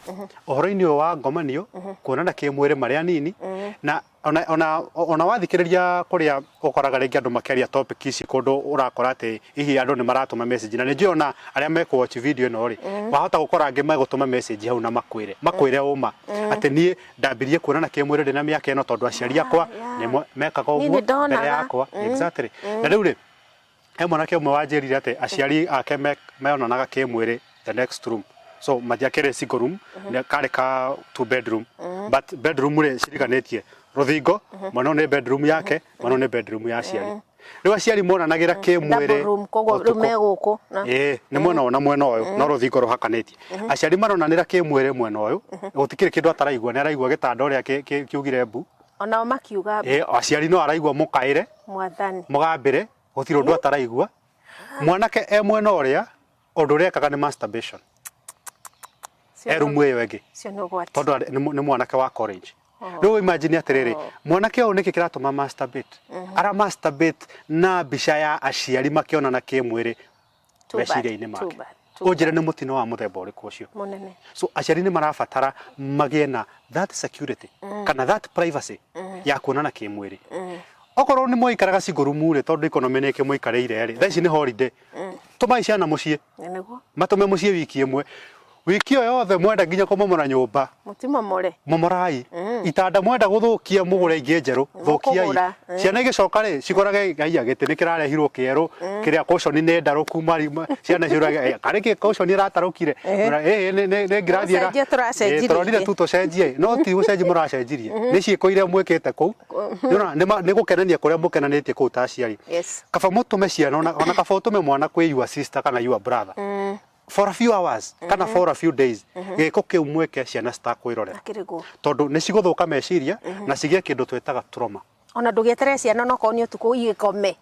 ũhoro-inĩ ũyũ wa ngomanio kuonana kĩmwĩrĩ marĩ anini, na ona wathikĩrĩria kũrĩa ũkoraga rĩngĩ andũ makĩaria topic ici kũndũ ũrakora atĩ hihi andũ nĩ maratũma message, na nĩ njũĩ ona arĩa mekũ watch video ĩno rĩ, wahota gũkora angĩ megũtũma message hau na makwĩre ũma atĩ niĩ ndambirie kuonana kĩmwĩrĩ ndĩna mĩaka ĩno tondũ aciari akwa nĩmo mekaga Niĩ ũguo nĩ ndonaga. mbere yakwa. Exactly. Na rĩu rĩ, he mwanake ũmwe wanjĩrire atĩ aciari ake meonanaga kĩmwĩrĩ the next room. So matiakĩrĩ single room, nĩ karĩ ka two bedroom, but bedroom rĩ ciriganĩtie rũthingo, mwena ũyũ nĩ bedroom yake, mwena ũyũ nĩ bedroom ya aciari. Rĩu aciari monanagĩra kĩmwĩrĩ Double room, koguo rĩu ũtukũ. me gũkũ na Ĩĩ, nĩ mwena ũyũ na mwena ũyũ, no rũthingo rũhakanĩtie. Aciari maronanĩra kĩmwĩrĩ mwena ũyũ, gũtikĩrĩ kĩndũ ataraigua, nĩ araigua gĩtanda ũrĩa kiugire mbu. Onao makiuga mbu. Ĩĩ, aciari no araigua mũkaĩre, Mwathani. Mũgambĩre, gũtirĩ ũndũ ataraigua. Mwanake e mwena ũrĩa, ũndũ ũrĩa ekaga nĩ masturbation. E rumu ĩyo ĩngĩ. Cio nĩ ũgwati. Tondũ nĩ mwanake wa college. Rĩu imagine atĩrĩrĩ, mwanake ũyũ nĩkĩ kĩratũma masturbate? Ara masturbate na mbica ya aciari makĩonana kĩmwĩrĩ Too bad, meciria-inĩ too make. bad, too Ũnjĩre bad. nĩ mũtino wa mũthemba ũrĩkũ ũcio? Mũnene. So aciari nĩ marabatara magĩe na that security kana that privacy ya kuonana kĩmwĩrĩ. Okorwo nĩ mwaikaraga single room rĩ, tondũ economy nĩ ĩkĩmũikarĩire rĩ, thaa ici nĩ holiday. Tũmai ciana mũciĩ. Nĩ nĩguo. Matũme mũciĩ wiki ĩmwe. Wiki ĩyo yothe mwenda nginya kũmomora nyũmba. Mũtimomore. Momorai. Itanda mwenda gũthũkia mũgũre ingĩ njerũ, thũkiai. Mũkũgũra, Ciana igĩcoka rĩ, cikorage ngai gĩtĩ nĩ kĩrarehirwo kĩerũ, kĩrĩa cushion nĩ ndarũku mari, ciana ciũrage, karĩ kĩ cushion ĩratarũkire? Ĩĩ, nĩ ngirathi ĩra. Gũcenjia tũracenjirie Ĩĩ, tũronire ingĩ. tu tũcenjie. No ti gũcenjia mũracenjirie. Nĩ ciĩko iria mwĩkĩte kũu. Nĩũrona, nĩ gũkenania kũrĩa mũkenanĩtie kũu ta aciari. Kaba mũtũme ciana, ona kaba ũtũme mwana kwĩ your sister kana your brother. For a few hours, kana for a few days, gĩko kĩu mwĩke ciana citakwĩrorera. Akĩrĩ guo. Tondũ nĩ cigũthũka meciria na cigĩe kĩndũ twĩtaga trauma. Ona ndũgĩeterere ciana onokorwo nĩ ũtukũ igĩkome.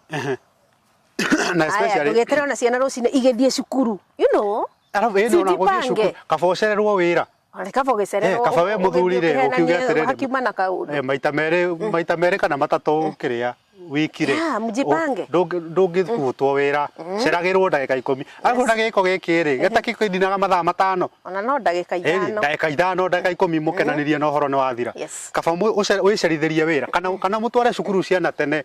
Na Aya, especially ndũgĩeterere ona ciana rũcinĩ igĩthiĩ cukuru. You know? Arabu, ĩĩ, nĩ ona gũthiĩ Cijipange. cukuru, kaba ũcererwo wĩra. Ona kaba ũgĩcererwo, Kaba we mũthuri rĩ, ũgĩthiĩ ũkiuge ũkĩhenanie, atĩrĩrĩ, hakiuma na kaũndũ. Maita merĩ kana matatũ kĩrĩa. wiki rĩ, Yeah, mjipange. Ndũngĩbutwo wĩra, ceragĩrwo ndagĩka 10. Arabu na gĩko gĩkĩ rĩ, gĩtakĩndinaga mathaa 5. Ona no ndagĩka Ĩni, 5. Ndagĩka 5, ndagĩka 10 mũkenanĩrie na ũhoro nĩ wathira. Kaba wĩcerithĩrie wĩra kana mũtware cukuru ciana tene.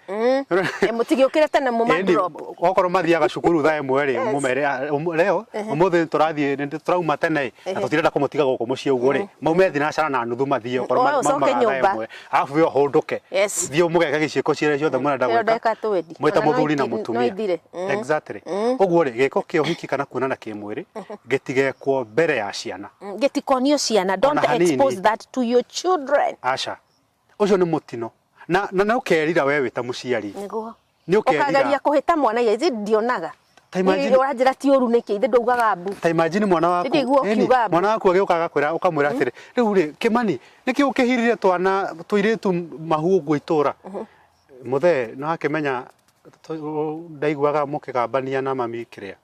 Mũtigĩũkĩre tene mũma Ĩni, drop. Okorwo mathiaga cukuru thaa 1 rĩ, mũmere leo ũmũthĩ tũrathiĩ nĩ tũrauma tene na tũtirenda kũmũtiga gũkũ mũciĩ ũguo rĩ, maume thinacara na nuthu mathiĩ okorwo Oe, ũcoke maumaga thaa nyũmba. 1, arabu we ũhũndũke. Thiĩ mũgeke gĩciĩko ciĩrĩ ciothe mũrenda Ĩyo gwĩka. ndagĩka 20. Mwĩ ta Ona no mũthuri na no mũtumia. ithire. Exactly. Ũguo rĩ, gĩko kĩa ũhiki kana kuonana kĩmwĩrĩ gĩtigekwo mbere ya ciana. Gĩtikonio ciana. Don't Ona hanini. expose that to your children. Aca. Ũcio nĩ mũtino. Na nĩ ũkerira we wĩ ta mũciari. Nĩguo. Nĩ ũkerira. Ũkageria kũhĩta mwana ithe ndionaga. Ta imagine- Ũranjĩra ti ũru nĩkĩ ithe ndaugaga mbu. Ta imagine mwana waku. Ndiguo Ĩni, ũkiuga mbu. mwana waku agĩũka agakwĩra ũkamwĩra atĩrĩ, rĩu rĩ, Kĩmani, nĩkĩ ũkĩhirire twana tũirĩtu mahu ũguo itũra? Mũthee, nĩ wakĩmenya ndaiguaga mũkĩgambania na mami kĩrĩa.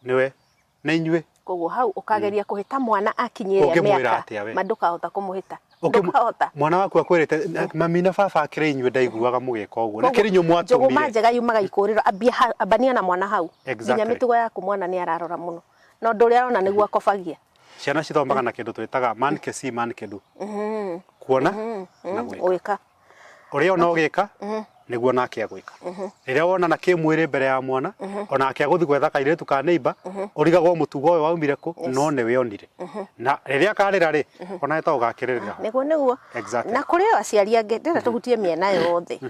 Nĩwe, nĩ inyuĩ. Koguo hau ũkageria kũhĩta mwana akinyĩria Ũngĩmwĩra mĩaka atĩa we? ma ndũkahota kũmũhĩta. Ndũkahota. Mwana waku akwĩrĩte mami na baba akĩrĩ inyuĩ ndaiguaga mũgĩka ũguo. Na kĩrĩ inyuĩ Njũgũma mwatũmire. njega yumaga ikũrĩro, ambia ambania na mwana hau. Nginya mĩtugo yaku mwana nĩ ararora mũno. Na ũndũ ũrĩa arona nĩguo akobagia. Ciana cithomaga na kĩndũ twĩtaga man can see, man can do. Kuona na gwĩka. Gwĩka. Ũrĩa ona ũgĩka nĩguo nake agwĩka. Rĩrĩa wonana kĩmwĩrĩ mbere ya mwana, onake agũthiĩ gwetha kairĩtu ka neighbor, ũrigagwo mũtugo ũyũ waumire kũ, no nĩwe onire. Na rĩrĩa akarĩra rĩ, ona to ũgakĩrĩrĩra ho. Nĩguo nĩguo. Exactly. Na kũrĩ o aciari angĩ ndĩrenda tũhutie mĩena yothe.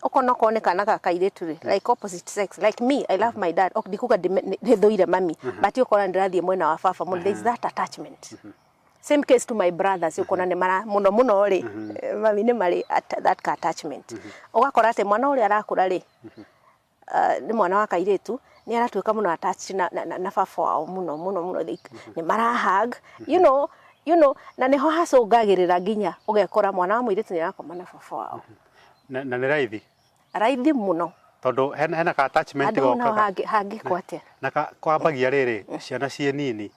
Ũkona okorwo nĩ kana ga kairĩtu rĩ, like opposite sex, like me, I love my dad. Ok, ndikuga nĩthũire mami, but ũkona ndĩrathiĩ mwena wa baba mũno. There is that attachment. Same case to my brothers, ũkona nĩ mara mũno mũno rĩ, mami nĩ marĩ that ka attachment. Ũgakora atĩ mwana ũrĩa arakũra rĩ, nĩ mwana wa kairĩtu, nĩ aratuĩka mũno attached na baba wao mũno mũno mũno, like, nĩ mara hug, you know, na nĩho hacũngagĩrĩra nginya ũgekora mwana wa mũirĩtu nĩ arakoma na baba wao. Na nĩ raithi. Raithi mũno. Tondũ hena ka attachment Andũ hau naho gokaga. hangĩkwo atĩa? Na kwambagia rĩrĩ, ciana ciĩ nini.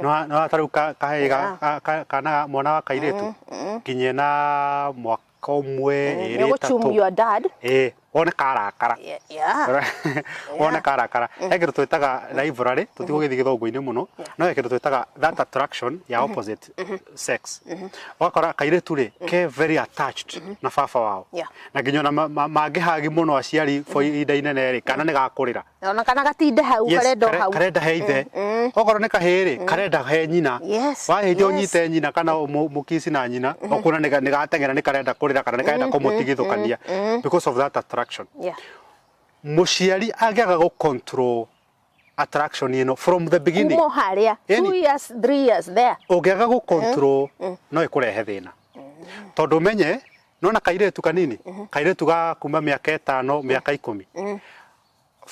No ta rĩu kahĩĩ kana mwana wa kairĩtu nginya ena mwaka 1, 2, Nĩ ũgũchum 3. your dad. Ĩĩ, wone karakara. Wone karakara. He kĩndũ twĩtaga rivalry, tũtigũgĩthiĩ gĩthũngũ-inĩ mũno, no he kĩndũ twĩtaga that attraction ya opposite sex. Ũgakora kairĩtu rĩ, ke very attached na baba wao. Na nginya ona mangĩhagi mũno aciari for ihinda inene rĩ, kana nĩ gakũrĩra. Ona kana gatinde hau, Yes, karenda o hau. Karenda he ithe. Okorwo nĩ kahĩĩ rĩ, karenda he nyina. Wahĩtia ũnyite nyina kana mũkici na nyina, ũkuona nĩ gateng'era nĩ karenda kũrĩra kana nĩ karenda kũmũtigithũkania because of that attraction. Mũciari angĩaga gũ control attraction ĩno from the beginning. Kuma harĩa, Ĩni. 2 years, 3 years there. Ũngĩaga gũ control no ĩkũrehe thĩna. Tondũ ũmenye, nona kairĩtu kanini, kairĩtu ga kuma mĩaka 5, mĩaka 10.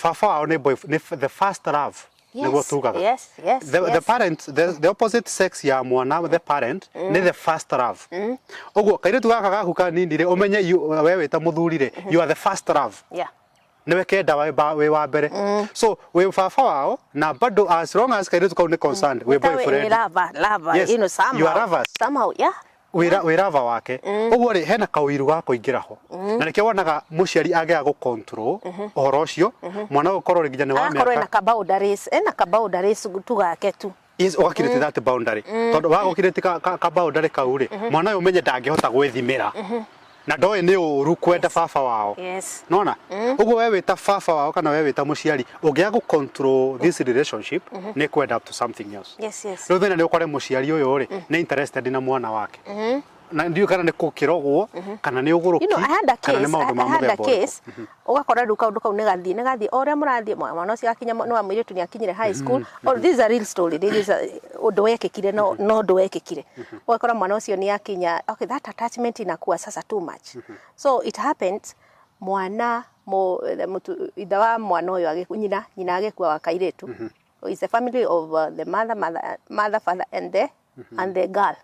Baba wao nĩ boy, nĩ the first love. Nĩguo tugaga. The parent, the opposite sex ya mwana, the parent, nĩ the first love. Ũguo kairĩtu gaka gaku kanini rĩ, ũmenye we wĩ ta mũthuri rĩ, you are the first love. Nĩwe kenda wĩ wa mbere. So wĩ baba wao na bado as long as kairĩtu kau nĩ concerned, wĩ boyfriend. Wĩ lover, lover, Yes, you know, somehow. you are lovers. Somehow, yeah. Wĩ lover wake. Ũguo rĩ, hena kaũiru ga kũingĩra ho. Na nĩkĩo wonaga mũciari angĩaga gũ control ũhoro ũcio, mwana ũyũ ũkorwo nginya nĩ wa Agakorwo mĩaka. ena ka boundaries, ena ka boundaries tu gake tu. Yes, ũgakirĩte that boundary. Tondũ wagũkirĩte ka boundary kau rĩ, mwana ũyũ ũmenye ndangĩhota gwĩthimĩra. Na ndoĩ nĩ ũru kwenda baba wao. Nona? Ũguo we wĩ ta baba wao kana we wĩ ta mũciari, ũngĩaga gũ control this relationship, nĩ kwenda up to something else. Yes, yes. Rĩu thĩna nĩ ũkore mũciari ũyũ rĩ, nĩ interested na mwana wake. Na ndiũĩ kana nĩ gũkĩrogwo, kana nĩ ũgũrũki, You know, I had a kana nĩ case, maũndũ ma I had a mũthemba ũrĩkũ. case. Ũgakora rĩu kaũndũ kau nĩ gathiĩ, nĩ gathiĩ, o ũrĩa mũrathiĩ, mwana ũcio akinya, nĩ wa mũirĩtu nĩ akinyire high school. Oh, this is a real story. This is a, ũndũ wekĩkire, no ũndũ wekĩkire. Ũgakora mwana ũcio nĩ akinya, okay, that attachment inakuwa sasa too much. So it happened, mwana, mũtu, ithe wa mwana ũyũ nyina, nyina agĩkua wa kairĩtu. It's a family of the mother, mother, mother, father and the, and the girl.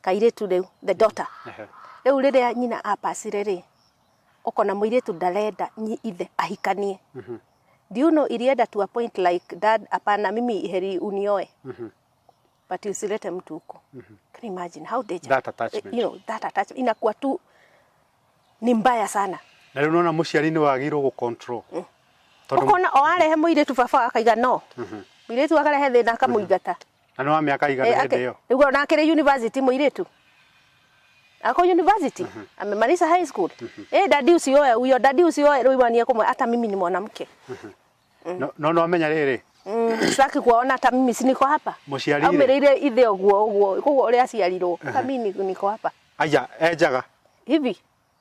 Kairĩtu rĩu, the daughter. Rĩu rĩrĩa nyina apacire rĩ, ũkona mũirĩtu ndarenda ithe ahikanie. Do you know ilienda to a point like dad, hapana, mimi heri unioe. But usilete mtu huko. Can you imagine how dangerous? That attachment. You know, that attachment inakuwa tu ni mbaya sana. Na rĩu nona mũciari nĩ wagĩrĩirwo gũ control. Tondũ Ũkona o arehe mũirĩtu, baba akaiga no mũirĩtu akarehe thĩna, akamũingata. Na nĩ wa mĩaka igana hĩndĩ ĩyo? Rĩu ona akĩrĩ university, mũirĩtu ako university, amemaliza high school, eh, "Daddy, usioe huyo, daddy, usioe." Rĩu wanie kũmwe, "Hata mimi ni mwanamke." No no amenya rĩrĩ. Sitaki kuona, hata mimi si niko hapa. Mũciari rĩ. Aumĩrĩire ithe ũguo ũguo, koguo ũrĩa aciarirwo, hata mimi niko hapa. Aya enjaga. Hivi.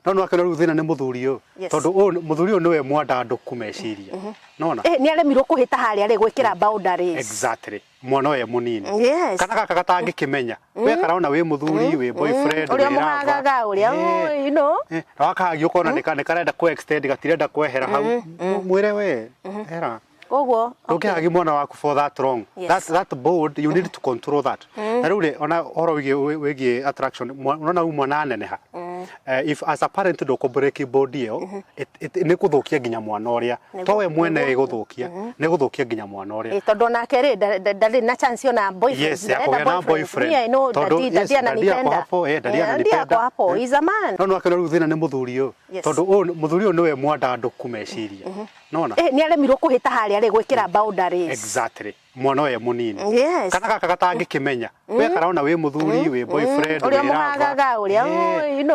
No no akĩona rĩu thĩna nĩ mũthuri ũyũ. Yes. Tondũ ũyũ mũthuri ũyũ nĩwe mwandandũku meciria nona. Eh, nĩ aremirwo kũhĩta harĩa rĩ gwĩkĩra boundaries. Exactly, mwana ũyũ e mũnini. Yes. Kana gaka gatangĩkĩmenya we karona wĩ mũthuri, wĩ boyfriend, ũrĩa wĩ lover. Mũhagaga ũrĩa Na wakahagio ũkona nĩ karenda ku extend, gatirenda kwehera hau. Mwĩre we hera. Koguo ndũngĩhagi mwana waku for that long. Yes. That board, you need to control that. Na rĩu rĩ, ona ũhoro wĩgiĩ attraction, unaona rĩu mwana aneneha, if as a parent ndũkũ break board ĩyo, nĩ kũthũkia nginya mwana ũrĩa to we mwene ĩgũthũkia, nĩ gũthũkia nginya mwana ũrĩa. Eh, tondũ onake rĩ ndarĩ na chance ona boyfriend. Yes, ya Ndarenda kũgĩa na boyfriend. Me, I know Tondũ, daddy, yes, daddy daddy ako ananipenda. hapo, eh, daddy Eh, daddy ananipenda. ako hapo. Eh. He's a man. No no akĩona rĩu thĩna nĩ mũthuri ũyũ. Yes. Tondũ ũyũ mũthuri ũyũ nĩwe mwandandũku meciria nona. Eh, nĩ aremirwo kũhĩta harĩa rĩ gwĩkĩra boundaries. Exactly, mwana ũyũ e mũnini. Yes. Kana gaka gatangĩkĩmenya we karona wĩ mũthuri, wĩ boyfriend, ũrĩa wĩ lover. Mũhagaga ũrĩa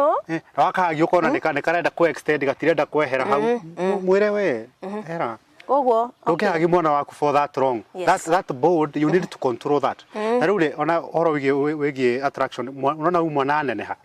Na wakahagio ũkona nĩ karenda ku extend, gatirenda kwehera hau. Mwĩre we hera. Koguo ndũngĩhagi mwana waku for that long. Yes. That board, you need to control that. Na rĩu rĩ, ona ũhoro wĩgiĩ attraction, unaona rĩu mwana aneneha,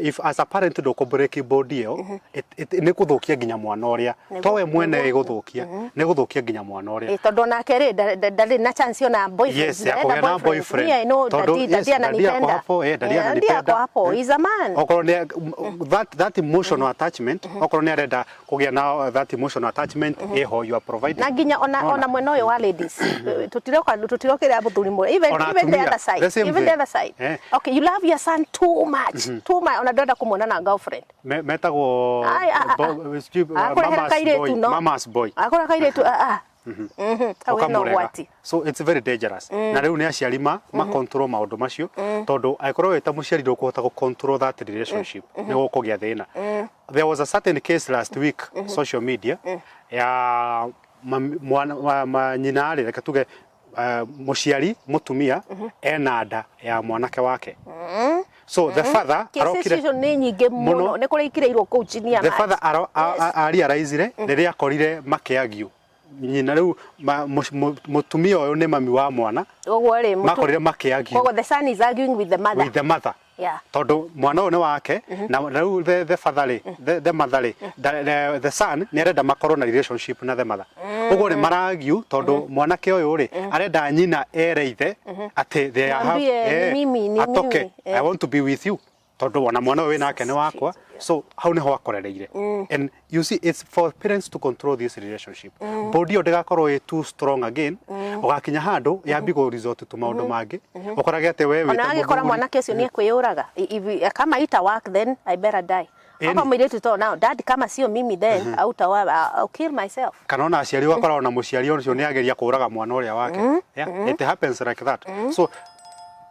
if as a parent ndũkũ break board ĩyo, nĩ kũthũkia nginya mwana ũrĩa to we mwene ĩgũthũkia, nĩ gũthũkia nginya mwana ũrĩa. Eh, tondũ onake rĩ ndarĩ na chance ona boyfriend. Yes, ya Ndarenda kũgĩa na boyfriend. Me, I know Tondũ, daddy, yes, daddy daddy ako ananipenda. hapo, eh, daddy Eh, daddy ananipenda. ako hapo. Eh. He's a man. Okorwo nĩ that emotional attachment, okorwo nĩ arenda kũgĩa na that emotional attachment ĩho, you are providing. Na nginya ona Ona. ona mwena ũyũ wa ladies, tutiroka tutirokĩra mũthuri mũre, even Ona even the atumia, other side, the same even the thing. other side. Eh. Okay, you love your son too much, too much, ona ndwenda kũmuona na girlfriend. Metagwo Ai, ah, ah, sijui, Akũrehera mama's kairĩtu boy, no mama's boy. Akũra kairĩtu, ah ah, hau hena Ũkamũrega. ũgwati. So it's very dangerous. Na rĩu nĩ aciari ma control maũndũ macio, tondũ angĩkorwo wĩ ta mũciari ndũkũhota gũ control that relationship, nĩ gũkũgĩa thĩna. There was a certain case last week social media ya mwana nyina rĩ, reke tuge mũciari mũtumia ena nda ya mwanake wake. So the father Cases arokire icio nĩ nyingĩ mũno. Mũno. Nĩ kũrĩa ikĩrĩirwo kũu chini ya the maji. Father arealizire rĩrĩa akorire makĩagiũ nyina rĩu mũtumia ũyũ nĩ mami wa mwana. Ũguo rĩ Makorire makĩagiũ. Koguo the son is arguing with the mother. With the mother. Tondũ mwana ũyũ nĩ wake, na rĩu the father rĩ, the mother rĩ, the son nĩ arenda makorwo na relationship na the mother. Ũguo nĩ maragiu tondũ mwanake ũyũ rĩ arenda nyina ere ithe atĩ they have Mwambie, ni mimi, ni atoke mimi, "I want to be with you," tondũ ona mwana ũyũ wĩ nake nĩ wakwa. So hau nĩho akorereire. And you see, it's for parents to control this relationship. Bond ĩyo ndĩgakorwo ĩ too strong again, ũgakinya handũ yambi gũ resort to maũndũ mangĩ, ũkorage atĩ we wĩ Ona ta agĩkora mũthuri. Mwanake ũcio nĩ ekwĩyũraga. If kama ita work, then I better die. Ĩni. Aka mũirĩtu to now, "Dad, kama sio mimi, then autawa, I'll kill myself." Kana ona aciari, ũgakora ona mũciari ũcio nĩ ageria kũraga mwana ũrĩa wake. Yeah, it happens like that. So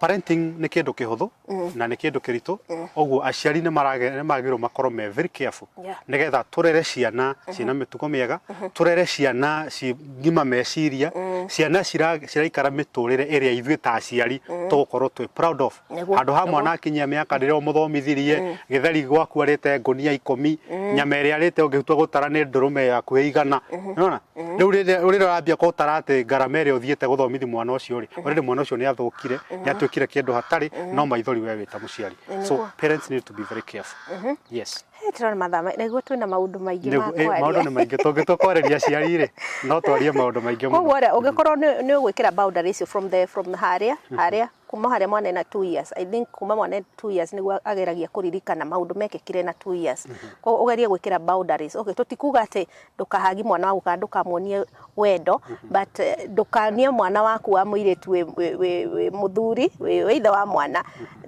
parenting nĩ kĩndũ kĩhũthũ na nĩ kĩndũ kĩritũ. Ũguo aciari nĩ magĩrĩirwo makorwo me very careful nĩgetha tũrere ciana ciĩna mĩtugo mĩega, tũrere ciana ci ng'ima meciria, ciana ciraikara mĩtũrĩre ĩrĩa ithuĩ ta aciari tũgũkorwo twĩ proud of. Handũ ha mwana akinyia mĩaka rĩrĩa ũmũthomithirie gĩtheri gwaku arĩte ngũnia 10, nyama ĩrĩa arĩte ũngĩtua gũtara nĩ ndũrũme hakuhĩ 100. Nĩwona rĩu rĩrĩa ũrambia gũtara atĩ ngarama ĩrĩa ũthiĩte gũthomithia mwana ũcio rĩ, already mwana ũcio nĩ athũkire, nĩ atuĩkire kĩndũ hatarĩ no maithori we wĩ ta mũciari. So parents need to be very careful, yes. Hey, tũrona mathaa nĩguo twĩna maũndũ maingĩ ma Nĩguo, maũndũ kwaria. Nĩ maingĩ, tũngĩtua kwarĩria aciari rĩ, no twarie maũndũ maingĩ mũno. Koguo rĩ, ũngĩkorwo nĩ ũgwĩkĩra boundaries from the harĩa kuma harĩa mwana ena 2 years, I think kuma mwana ena 2 years nĩguo ageragia kũririkana maũndũ mekĩkire na 2 years. Koguo ũgerie gwĩkĩra boundaries. Okay, tũtikuga atĩ ndũkahagi mwana waku kana ndũkamuonie wendo, but ndũkanie mwana waku wa mũirĩtu wĩ mũthuri, wĩ ithe wa mwana,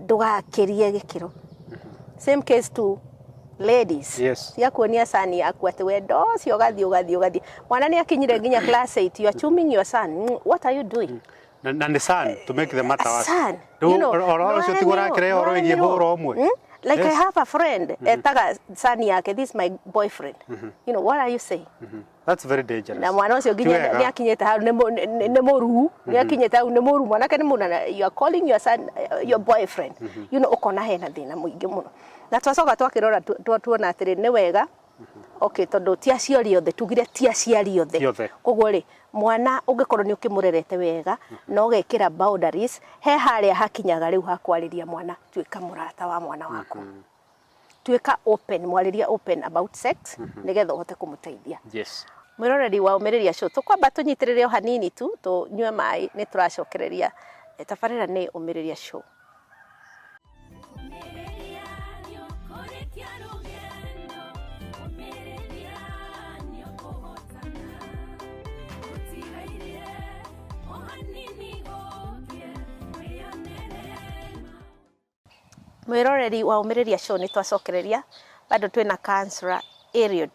ndũgakĩrie gĩkĩro. Same case to ladies. Yes. Cia kuonia sani yaku atĩ wendo ũcio ũgathiĩ ũgathiĩ ũgathiĩ, mwana nĩ akinyire nginya class 8, you are chuming your son. What are you doing? Na nĩ son, to make the matter A worse. son. Rĩu ũhoro ũcio tiguo ũrakĩrehe ũhoro wĩgiĩ hũra ũmwe. Like, I Yes. have a friend etaga son yake, "This is my boyfriend." You know what are you saying? That's very dangerous. Na mwana ũcio Ti nginya wega. nĩ akinyĩte hau nĩ mũruu, nĩ akinyĩte hau nĩ mũruu, mwanake nĩ mũnene, you are calling your son your boyfriend. Ũkona hena thĩna mũingĩ mũno, na twacoka twakĩrora tuona atĩrĩ, nĩ wega, okay, tondũ ti aciari othe, tugire ti aciari othe. Ti othe. Koguo rĩ, mwana ũngĩkorwo nĩ ũkĩmũrerete wega na ũgekĩra boundaries, he harĩa hakinyaga rĩu hakwarĩria mwana, tuĩka mũrata wa mwana waku, tuĩka open, mwarĩria open about sex, nĩgetha ũhote kũmũteithia. Mwĩroreri wa Ũmĩrĩria Show, tũkwamba tũnyitĩrĩre o hanini tu, tũnyue maĩ, nĩ tũracokereria. Tabarĩra nĩ Ũmĩrĩria Show. Ũmĩrĩria nĩũkũrĩkia rũgendo, ũmĩrĩria nĩũkũhotana, gũtigairie o hanini gũkie wĩyonere. Mwĩroreri wa Ũmĩrĩria Show, nĩ twacokereria, bado twĩna counselor Eliud,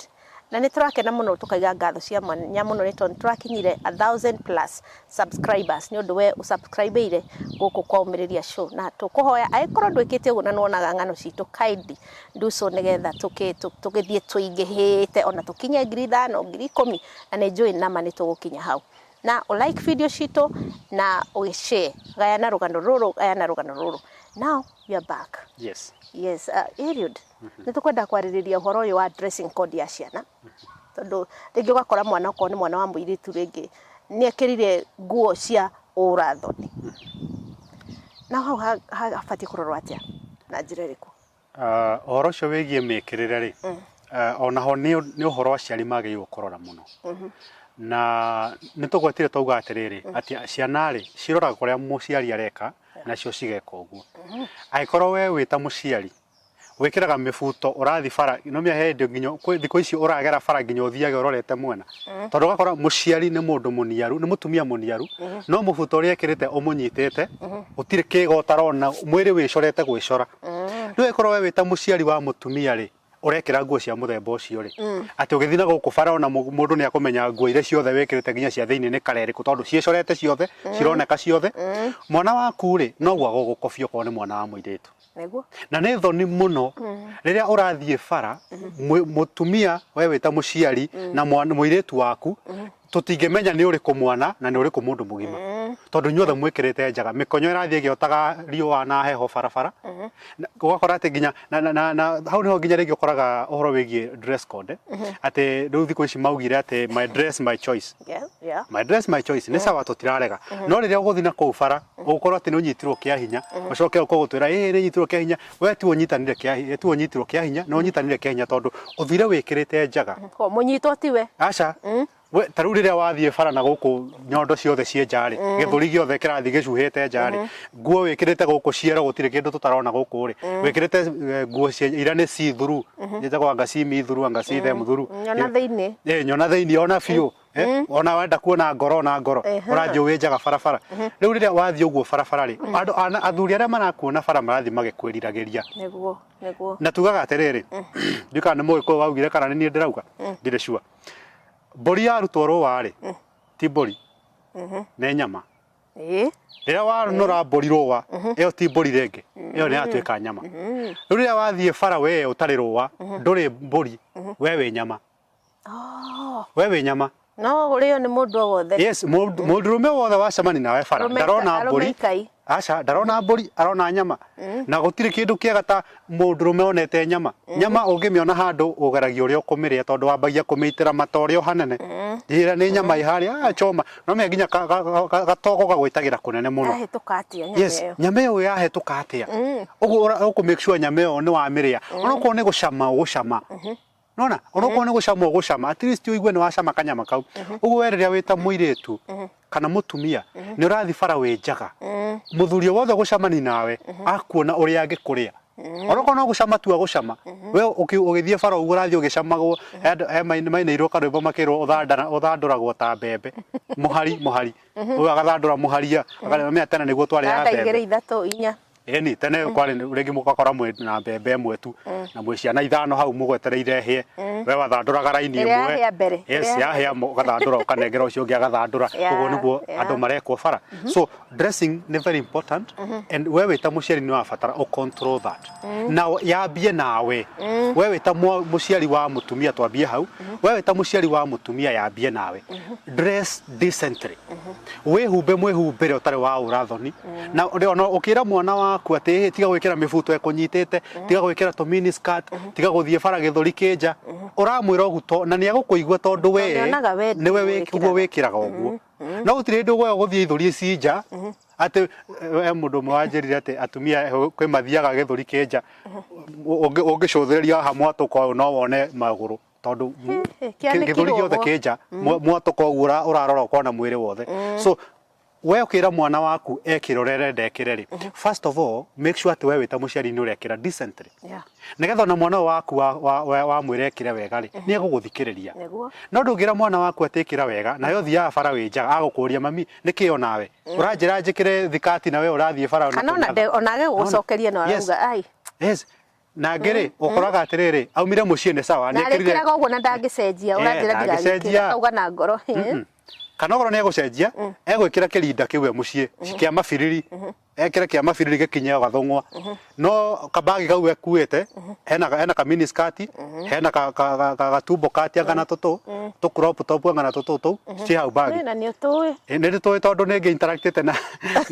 na nĩ tũrakena mũno, tũkaiga ngatho cia mwanya mũno nĩ tondũ tũrakinyire 1,000+ subscribers, nĩ ũndũ we ũsubscribeire gũkũ kwa Ũmĩrĩria Show. Na tũkũhoya, angĩkorwo ndwĩkĩte ũguo na nĩwonaga ng'ano citũ, kindly do so, nĩgetha tũgĩthiĩ tũingĩhĩte ona tũkinye 5,000, 10,000, na nĩ njũĩ nama nĩ tũgũkinya hau. Na ũ like video citũ na ũgĩshare, gayana rũgano rũrũ, gayana rũgano rũrũ. Now we are back. Yes, Eliud, nĩ tũkwenda kwarĩrĩria ũhoro ũyũ wa dressing code ya ciana, tondũ rĩngĩ ũgakora mwana, okorwo nĩ mwana wa mũirĩtu, rĩngĩ nĩ ekĩrire nguo cia ũrathoni, na hau habatiĩ kũrorwo atĩa na njĩra ĩrĩkũ? Ũhoro ũcio wĩgiĩ mĩkĩrĩre rĩ, onaho nĩ ũhoro aciari magĩrĩirwo kũrora mũno, na nĩ tũgwetire twauga atĩrĩrĩ, atĩ ciana rĩ, ciroraga kũrĩa mũciari areka, nacio cigeka ũguo. Angĩkorwo we wĩ ta mũciari wĩkĩraga mĩbuto, ũrathiĩ bara, no mĩa hĩndĩ nginya kwĩ thikũ ici ũragera bara nginya ũthiage ũrorete mwena, tondũ ũgakora mũciari nĩ mũndũ mũniaru, nĩ mũtumia mũniaru, no mũbuto ũrĩa ekĩrĩte ũmũnyitĩte, gũtirĩ kĩga ũtarona, mwĩrĩ wĩcorete gwĩcora. Rĩu angĩkorwo we wĩ ta mũciari wa mũtumia rĩ, ũrekĩra nguo cia mũthemba ũcio rĩ, atĩ ũgĩthiĩ na gũkũ bara, ona mũndũ nĩ akũmenya nguo iria ciothe wĩkĩrĩte, nginya cia thĩinĩ nĩ kara ĩrĩkũ, tondũ ciĩcorete ciothe, cironeka ciothe. Mwana waku rĩ, noguo agũgũkobia, okorwo nĩ mwana wa mũirĩtu. Na nĩ thoni mũno rĩrĩa ũrathiĩ bara, mũtumia we wĩ ta mũciari na mũirĩtu waku, tũtingĩmenya nĩ ũrĩkũ mwana na nĩ ũrĩkũ mũndũ mũgima, tondũ inyuothe mwĩkĩrĩte njaga, mĩkonyo ĩrathiĩ ĩgĩotaga riũa na heho barabara. Ũgakora atĩ nginya na hau nĩho nginya rĩngĩ ũkoraga ũhoro wĩgiĩ dress code, atĩ rĩu thikũ ici maugire atĩ "my dress, my choice". My dress, my choice, nĩ sawa, tũtirarega, no rĩrĩa ũgũthiĩ na kũu bara, ũgũkorwo atĩ nĩ ũnyitirwo kĩa hinya, ũcoke ũke gũtwĩra ĩĩ nĩ nyitirwo kĩa hinya. We tiwe ũnyitanire kĩa hinya, tiwe ũnyitirwo kĩa hinya, nĩ ũnyitanire kĩa hinya tondũ ũthire wĩkĩrĩte njaga. Ko mũnyitwo tiwe? Aca, we ta rĩu rĩrĩa wathiĩ bara na gũkũ, nyondo ciothe ciĩ nja rĩ, gĩthũri gĩothe kĩrathiĩ gĩcuhĩte nja rĩ, nguo wĩkĩrĩte gũkũ ciero, gũtirĩ kĩndũ tũtarona gũkũ rĩ, wĩkĩrĩte nguo cia iria nĩ see through, njĩtagwo anga see me through, anga see them through. Nyona thĩinĩ. Nyona thĩinĩ ona biũ. Ona wenda kuona ngoro, ona ngoro. Ũrathiĩ ũwĩ njaga barabara. Rĩu rĩrĩa wathiĩ ũguo barabara rĩ, andũ athuri arĩa marakuona bara marathiĩ magĩkwĩriragĩria. Nĩguo, nĩguo. Na tugaga atĩrĩrĩ, ndiũ kana nĩ mũgĩkũyũ waugire kana nĩ niĩ ndĩrauga, ndirĩ sure, mbũri yarutwo rũa rĩ, ti mbũri, nĩ nyama. Rĩrĩa wanũra mbũri rũa, ĩyo ti mbũri rĩngĩ, ĩyo nĩ yatuĩka nyama. Rĩu rĩrĩa wathiĩ bara we ũtarĩ rũa, ndũrĩ mbũri, we wĩ nyama. Oh. We wĩ nyama. No ũrĩo nĩ mũndũ o wothe. Yes, mũndũrũme wothe wacemania nawe bara Arũme ndarona arũme mbũri. ikai. Aca, ndarona mbũri, arona nyama, na gũtirĩ kĩndũ kĩega ta mũndũrũme onete nyama. Nyama ũngĩmĩona handũ, ũgeragia ũrĩa ũkũmĩrĩa, tondũ wambagia kũmĩitĩra mata ũrĩa o hanene ĩra nĩ nyama ĩ harĩa, choma no menya nginya gatogo gagwĩtagĩra kũnene mũno. Yahĩtũka atĩa nyama Yes. ĩyo? Nyama ĩyo yahĩtũka atĩa ũguo? Ũkũ make sure nyama ĩyo nĩ wamĩrĩa, onokorwo nĩ gũcama ũgũcama, nona onokorwo nĩ gũcama ũgũcama, at least ũigue nĩ wacama kanyama kau. Ũguo we rĩrĩa wĩ ta mũirĩtu kana mũtumia nĩ ũrathiĩ bara wĩ njaga, mũthuri o wothe ũgũcemania nawe akuona ũrĩa angĩkũrĩa, onokorwo no gũcama tu agũcama. We ũgĩthiĩ bara ũguo ũrathiĩ ũgĩcamagwo, he mainĩirwo karwĩmbo makĩrwo ũthandũragwo ta mbembe mũhari mũhari, ũyũ agathandũra mũharia akamenya tene nĩguo twarĩaga Thanda mbembe. 2, 3, 4. Ĩni tene kwarĩ rĩngĩ mũgakora mwĩ na mbembe ĩmwe tu na mwĩ ciana ithano hau mũgwetereire hĩe. We wathandũraga raini Ĩrĩa ĩmwe. yahĩa mbere. Yes, Ĩrĩa yahĩa ũgathandũra ũkanengera ũcio ũngĩ agathandũra. Ũguo nĩguo andũ marekwo bara. So dressing nĩ very important and we wĩ ta mũciari nĩ ũrabatara ũ control that. Na yambie nawe. We wĩ ta mũciari wa mũtumia, twambie hau. We wĩ ta mũciari wa mũtumia, yambie nawe. Dress decently. Wĩhumbe mwĩhumbĩre ũtarĩ wa ũra thoni. Na ona ũkĩra mwana waku atĩ, "Ĩ, tiga gwĩkĩra mĩbuto ĩkũnyitĩte, tiga gwĩkĩra tũ mini skirt, tiga gũthiĩ bara gĩthũri kĩnja," ũramwĩra ũguo na nĩ egũkũigua tondũ we nĩonaga we nĩwe nĩguo ũguo wĩkĩraga ũguo. No gũtirĩ hĩndĩ ũguoya gũthiĩ ithũri ici nja atĩ he mũndũ ũmwe wanjĩrire atĩ atumia kwĩ mathiaga gĩthũri kĩnja, ũngĩcũthĩrĩria haha mwatũka ũyũ no wone magũrũ tondũ Kĩanĩkirwo gĩthũri gĩothe ũguo. kĩnja, mwatũka ũguo ũrarora ũkona mwĩrĩ wothe. So we ũkĩra mwana waku ekĩre ũrĩa ũrenda ekĩre rĩ, first of all make sure atĩ we wĩ ta mũciari nĩ ũrekĩra decently, nĩgetha ona mwana ũyũ waku wamwĩra ekĩre wega rĩ, nĩ egũgũthikĩrĩria. No ndũngĩra mwana waku atĩ ĩkĩra wega nawe ũthiaga bara wĩ njaga, agũkũria, "Mami, nĩkĩ onawe ũranjĩra njĩkĩre thikati na we ũrathiĩ bara na Kana ona tũnyatha?" onage gũgũcokeria no Yes. arauga ai. Yes. Na ngĩ rĩ, ũkoraga atĩrĩrĩ, aumire mũciĩ nĩ sawa, Na nĩ ekĩrire arĩkĩraga ũguo na ndangĩcenjia, ũranjĩra ndangĩcenjia. ndigagĩkĩra, akauga na ngoro. Kana okorwo nĩ egũcenjia, egwĩkĩra kĩrinda kĩu e mũciĩ kĩa mabiriri, ekĩre kĩa mabiriri gĩkinye gathũng'wa, no kabagi kau ekuĩte hena ka mini skirt, hena ka gatumbo kati anga na tũtũ tũ crop top anga na tũtũ tũu ciĩ hau bagi. Na nĩ ũtũĩ. Nĩ ndĩtũĩ tondũ nĩ ngĩ interactĩte na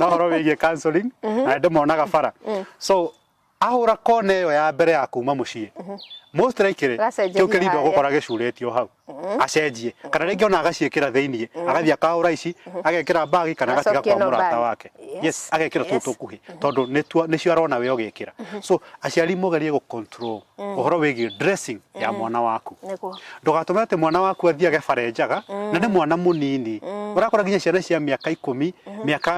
ũhoro wĩgiĩ counseling na nĩ ndĩmonaga bara. So ahũra kona ĩyo ya mbere ya kuma mũciĩ, most likely Agacenjeria kĩu kĩrindo harĩa. ũgũkora gĩcurĩtio hau acenjie, kana rĩngĩ ona agaciĩkĩra thĩiniĩ, agathiĩ akahũra ici, agekĩra bagi kana agatiga Agacokia kwa ĩno mũrata bag. wake. Yes, agekĩra tũu tũkuhĩ tondũ nĩcio arona we ũgĩkĩra. So aciari, mũgerie gũ control ũhoro wĩgiĩ dressing ya mwana waku. Ndũgatũme atĩ mwana waku athiage bara njaga na nĩ mwana mũnini. Ũrakora nginya ciana cia mĩaka 10,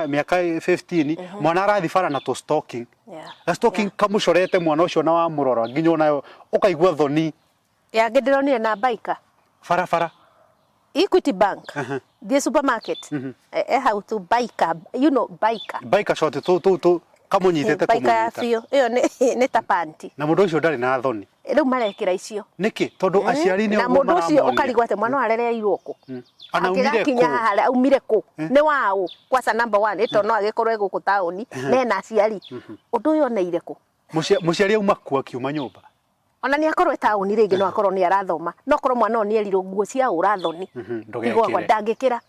mĩaka 15, mwana arathi bara na tũ stocking, ga stocking kamũcorete mwana ũcio, na wamũrora nginya onayo ũkaigua thoni. Yangĩ ndĩronire na baika barabara. Equity Bank, thiĩ supermarket, e hau tu baika, you know baika. Baika short tũ kamũnyitĩte Baika ya kũmũnyita. Biũ ĩyo nĩ ta panty. Na mũndũ ũcio ndarĩ na thoni. Rĩu marekĩra icio. Nĩkĩ? Tondũ aciari nĩ Na ũguo mũndũ ũcio maramonia. ũkarigwo atĩ mwana ũyũ arereirwo kũ. Ona aumire Akĩgakinya kũ? haha aumire kũ, nĩ waũ? Kwanza number one, ĩto no agĩkorwo e gũkũ taũni nena aciari, ũndũ ũyũ oneire kũ? Mũciari auma kuo akiuma nyũmba. Ona nĩ akorwo e taũni rĩngĩ, no akorwo nĩ arathoma, no korwo mwana ũyũ nĩ erirwo nguo cia ũra thoni Ndũgekĩre. Gwakwa ndangĩkĩra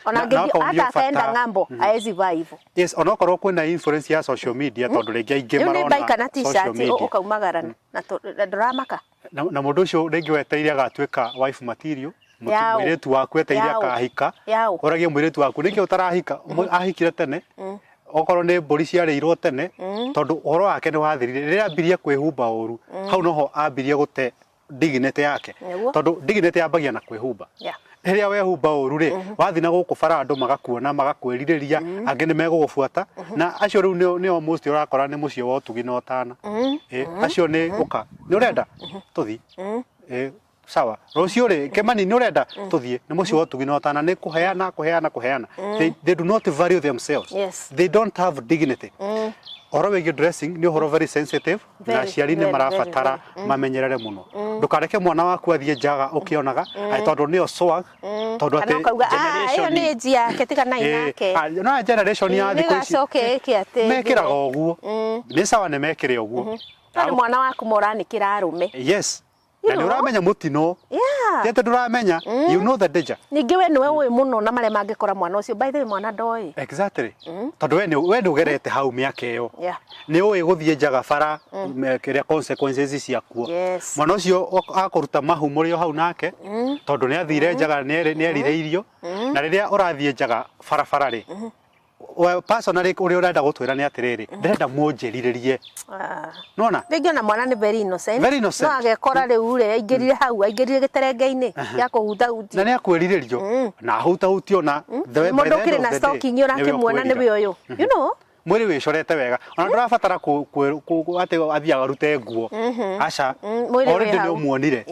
ona Na angĩthiĩ okorwo nĩ hata akaenda ũbata- ng'ambo aezi vaa hivyo. Yes, onokorwo kwĩna influence ya social media, tondũ rĩngĩ aingĩ Rĩu nĩ marona baika na social t-shirt media. ũkaumagara na ndũramaka. Na mũndũ ũcio rĩngĩ wetereire agatuĩka wife material. Yaũ. Mũirĩtu waku etereire Yaũ. akahika. Yaũ. Ũragie mũirĩtu waku, nĩkĩ ũtarahika? Ahikire tene, okorwo nĩ mbũri ciarĩirwo tene, tondũ ũhoro wake nĩ wathirire rĩrĩa ambirie kwĩhumba ũru. Hau noho ambirie gũte dignity yake. Tondũ dignity yambagia na kwĩhumba. Rĩrĩa wehumba ũru rĩ, wathiĩ na gũkũ bara, andũ magakuona, magakwĩrirĩria, angĩ nĩ megũgũbuata, na acio rĩu nĩo most ũrakora nĩ mũciĩ wa ũtugi na ũtana. Acio nĩ ũka, nĩ ũrenda tũthi. Sawa, rũciũ rĩ, Kĩmani, nĩ ũrenda tũthiĩ? Nĩ mũciĩ wa ũtugi na ũtana, nĩ kũheana, kũheana, kũheana. They do not value themselves. They don't have dignity. Ũhoro wĩgiĩ dressing nĩ ũhoro very sensitive na Very, aciari nĩ very, marabatara mamenyerere mũno. Ndũkareke mwana waku athiĩ njaga ũkĩonaga atĩ tondũ nĩyo swag, tondũ Kana atĩ ũkauga, "Ah, ĩyo nĩ nji yake, tiganai nake." Ah, no generation ya thikũ ici Nĩgacoke ĩke atĩ mekĩraga ũguo, nĩ sawa, nĩ mekĩre ũguo. No nĩ mwana waku mũranĩkĩra arũme. Yes, na nĩ ũramenya mũtino. Ti atĩ ndũramenya, you know the danger. Ningĩ we nĩwe ũĩ mũno na marĩa mangĩkora mwana ũcio. By the way, mwana ndoĩ. Exactly, tondũ we nĩ ũgerete hau mĩaka ĩyo. Nĩ ũĩ gũthiĩ njaga bara kĩrĩa consequences ciakuo. Mwana ũcio akũruta mahu mũrĩ o hau nake, tondũ nĩ athire njaga, nĩ erirĩirio. Na rĩrĩa ũrathiĩ njaga barabara rĩ, we personally ũrĩa ũrenda gũtwĩra nĩ atĩrĩrĩ, ndĩrenda mũnjĩrirĩrie. Ah. Nona Rĩngĩ ona mwana nĩ very innocent. Very innocent. No agekora rĩu rĩ aingĩrire hau, aingĩrire gĩterenge-inĩ gĩa kũhutahutia. Na nĩ akwĩrirĩrio na ahutahutio na by Mũndũ the end ũkĩrĩ of na the day, stocking nĩwe ũrakĩmuona ũkwĩrira. nĩwe ũyũ. You know? Mwĩrĩ wĩcorete wega, ona ndũrabatara atĩ athiĩ arute nguo, aca. Mwĩrĩ wĩ Already nĩ hau. ũmuonire.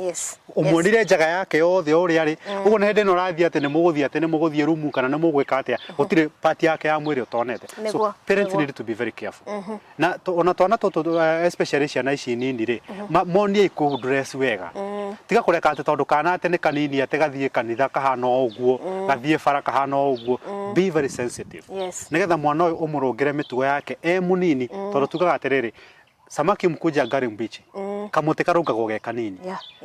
Ũmuonire njaga yake yothe ũrĩa arĩ ũguo, na hĩndĩ ĩno ũrathiĩ atĩ nĩ mũgũthiĩ, atĩ nĩ mũgũthiĩ rumu kana nĩ mũgwĩka atĩa, gũtirĩ part yake ya mwĩrĩ ũtonete. So parents need to be very careful na ona twana tũtũ, especially ciana ici nini rĩ, moniei kũ dress wega. Tiga kũreka atĩ tondũ kana atĩ nĩ kanini atĩ gathiĩ kanitha kahana o ũguo, gathiĩ bara kahana o ũguo. Be very sensitive nĩgetha mwana ũyũ ũmũrũngĩre mĩtugo yake e mũnini, tondũ tugaga atĩrĩrĩ, samaki mkunje angali mbichi, kamũtĩ karũngagwo ge kanini.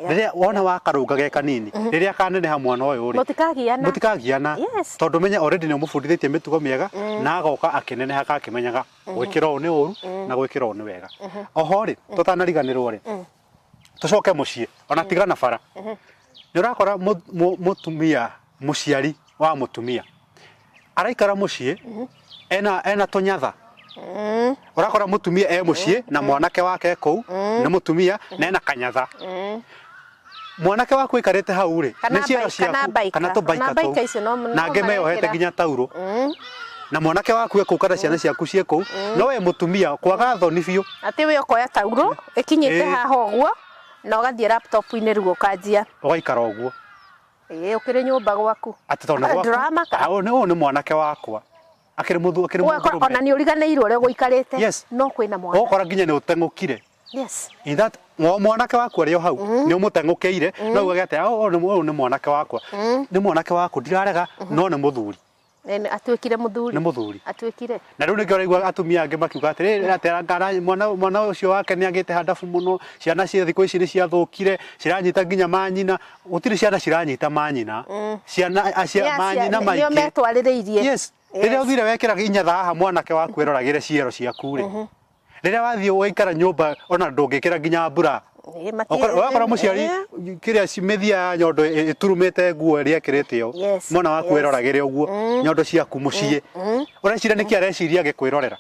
Rĩrĩa wona wakarũnga ge kanini, rĩrĩa kaneneha mwana ũyũ rĩ, Mũtikagiana. Mũtikagiana. Tondũ menya already nĩ ũmũbundithĩtie mĩtugo mĩega, na agoka akĩneneha akĩmenyaga gwĩkĩra ũũ nĩ ũru na gwĩkĩra ũũ nĩ wega. Oho rĩ, tũtanariganĩrwo rĩ, tũcoke mũciĩ ona tiga na bara, nĩ ũrakora mũtumia, mũciari wa mũtumia araikara mũciĩ ena tũnyatha. Ũrakora mũtumia e mũciĩ na mwanake wake kũu, nĩ mũtumia na ena kanyatha. Mwanake waku aikarĩte hau rĩ, Kana nĩ ciero kana ciaku baika. Kana tũbaika Ona baika tũu icio no na angĩ meyohete marekĩra. nginya taurũ, na mwanake waku e kũu kana ciana ciaku ciĩ kũu, no we mũtumia kwaga thoni biũ. Atĩ we ũkoya taurũ ĩkinyĩte haha ũguo na ũgathiĩ laptop-inĩ rĩu ũkanjia. Ũgaikara ũguo. Ĩĩ, ũkĩrĩ nyũmba gwaku. Atĩ tondũ nĩ gwaku. Ndũramaka. Ah, ũyũ nĩ mwanake wakwa, akĩrĩ mũthu, akĩrĩ Ũgakora mũndũrũme. ona nĩ ũriganĩirwo ũrĩa ũgũikarĩte. No kwĩna mwana. Ũgakora nginya nĩ ũteng'ũkire. In that mwanake waku arĩ o hau, nĩ ũmũteng'ũkĩire, no ugage atĩ, "Ah, ũyũ nĩ mwanake wakwa, nĩ mwanake waku, ndirarega, no nĩ mũthuri." Atuĩkire mũthuri. Nĩ mũthuri. Atuĩkire. Na rĩu nĩkĩo ũraigua atumia angĩ makiuga atĩrĩrĩ, atĩ mwana ũcio wake nĩ agĩte handabu mũno, ciana cia thikũ ici nĩ ciathũkire, ciranyita nginya manyina. Gũtirĩ ciana ciranyita manyina, ciana acia manyina Nĩo maingĩ metwarĩrĩirie. Yes. Rĩrĩa ũthire wekĩra inyatha haha mwanake waku eroragĩre ciero ciaku rĩ, rĩrĩa wathiĩ ũgaikara nyũmba ona ndũngĩkĩra nginya mbura. Ũgakora mũciari kĩrĩa mĩthia ya nyondo ĩturumĩte nguo ĩrĩa ĩkĩrĩte ĩyo. Mwana waku eroragĩre ũguo nyondo ciaku mũciĩ, ũreciria nĩkĩ areciria agĩkwĩrorera?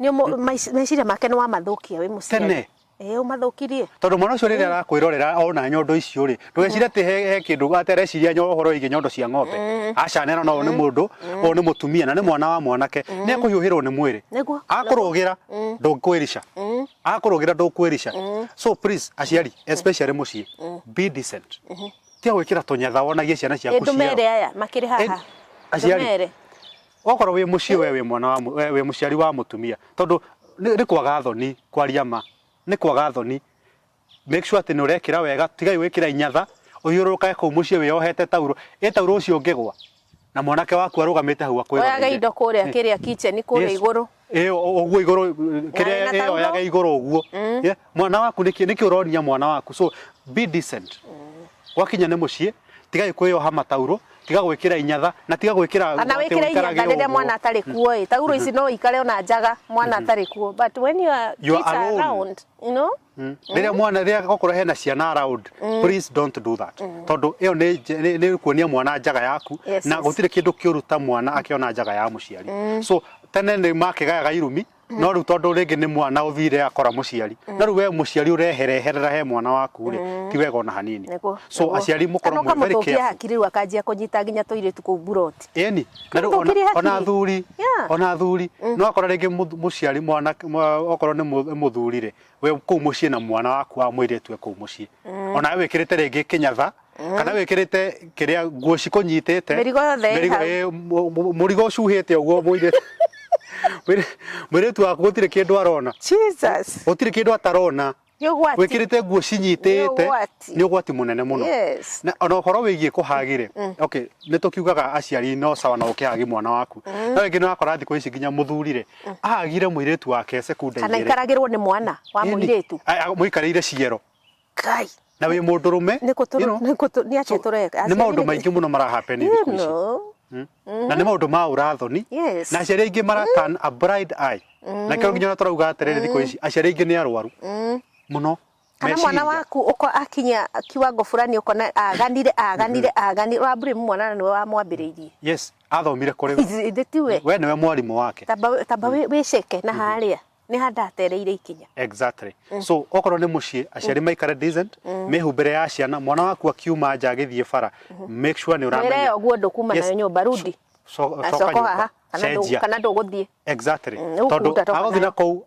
Nĩ meciria make nĩ wamathũkia wĩ mũciari. Tene. Ĩĩ, ũmathũkirie. Tondũ mwana ũcio rĩrĩa arakwĩrorera ona nyondo icio rĩ, ndũgecirie atĩ he kĩndũ atĩ areciria ũhoro wĩgiĩ nyondo cia ng'ombe. Aca, nĩ arona ũyũ nĩ mũndũ, ũyũ nĩ mũtumia na nĩ mwana wa mwanake, nĩ ekũhiũhĩrwo nĩ mwĩrĩ. Akũrũgĩra ndũkwĩrica, akũrũgĩra ndũkwĩrica. So please, aciari, especially mũciĩ, be decent. Tiga gwĩkĩra tũnyatha wonagie ciana ciaku ciero. Ndũmere aya makĩrĩ haha. Aciari. Ndũmere. Okorwo wĩ mũciĩ, we wĩ mwana wa we wĩ mũciari wa mũtumia, tondũ nĩ kwaga thoni, kwaria ma nĩ kwaga thoni. Make sure atĩ nĩ ũrekĩra wega. Tigai gwĩkĩra inyatha ũthiũrũrũkage kũu mũciĩ wĩyohete taurũ. Ĩ taurũ ũcio ũngĩgwa na mwanake waku arũgamĩte hau Oyage akwĩroreire? Indo kũrĩa kĩrĩa kitchen kũrĩa igũrũ. Ĩ, ũguo igũrũ kĩrĩa na ĩ taurũ. Oyage igũrũ ũguo. Yeah, mwana waku nĩkĩ ũronia mwana waku? So be decent. Gwakinya nĩ mũciĩ, tigai kwĩyoha mataurũ, tiga gwĩkĩra inyatha na tiga gwĩkĩra Kana atĩ wĩkĩre ũikarage inyatha rĩrĩa ũguo. mwana atarĩ kuo. Ĩ taurũ ici no ikare ona njaga mwana atarĩ kuo, but when you are You are kids are alone. around, you know. Rĩrĩa mwana, rĩrĩa okorwo hena ciana around, please don't do that, tondũ ĩyo nĩ kuonia mwana njaga yaku. Na gũtirĩ kĩndũ kĩũru ta mwana akĩona njaga ya mũciari. So tene nĩ makĩgayaga irumi, no rĩu tondũ rĩngĩ nĩ mwana ũthire akora mũciari, no rĩu we mũciari ũrehereherera he mwana waku rĩ, ti wega ona hanini. So aciari mũkorwo Kana mwĩ very ũkamũthũkia careful. hakiri rĩu akanjia kũnyita nginya tũirĩtu kũu buroti. Ĩni na rĩu Kamũthũkirie ona hakiri. athuri, ona athuri no akora rĩngĩ mũciari mwana okorwo nĩ mũthuri rĩ, we kũu mũciĩ na mwana waku wa mũirĩtu e kũu mũciĩ, ona we wĩkĩrĩte rĩngĩ kĩnyatha kana wĩkĩrĩte kĩrĩa nguo cikũnyitĩte. Mĩrigo yothe ĩ Mĩrigo, hau. ĩ, mũrigo ũcuhĩte ũguo, mũirĩtu waku gũtirĩ kĩndũ arona. Jesus. Gũtirĩ kĩndũ atarona. Nĩ ũgwati. Wĩkĩrĩte nguo cinyitĩte. Nĩ ũgwati. Nĩ ũgwati mũnene mũno. Na ona ũhoro wĩgiĩ kũhagĩre, okay, nĩ tũkiugaga aciari no sawa na ũkĩhagi mwana waku, no rĩngĩ nĩ wakora thikũ ici nginya mũthuri rĩ ahagire mũirĩtu wake sekunda Kana 2. ikaragĩrwo nĩ mwana wa Ĩni. mũirĩtu. Mũikarĩire ciero Ngai. Na wĩ mũndũrũme. Nĩ kũ you know. nĩ atĩa So, tũreka? nĩ maũndũ maingĩ mũno marahappen You thikũ ici. know. Na nĩ maũndũ ma ũrathoni. Na aciari aingĩ mara turn a blind eye, na kĩo nginya tũrauga atĩrĩrĩ, thikũ ici aciari aingĩ nĩ arwaru mũno Kana mwana meciria. waku uko akinya kiwango fulani ukona aganire aganire aganire, ũrablame mwana na nĩwe wamwambĩrĩirie. Yes, athomire kũrĩ we. Ithĩ tiwe? We nĩwe mwarimũ wake. Tamba wĩceke na harĩa nĩ handatereire ikinya. Exactly. So okorwo nĩ mũciĩ, aciari maikare decent, mĩhumbĩre ya ciana. Mwana waku akiuma nja agĩthiĩ bara, make sure nĩ mwĩre ũramenya ũguo ndũkuma nayo nyũmba rudi. Coka Coka nyũmba, haha kana cenjia. kana ndũgũthiĩ. Exactly. Nĩ Tondũ ũkũruta toka agũthiĩ na nayo. kũu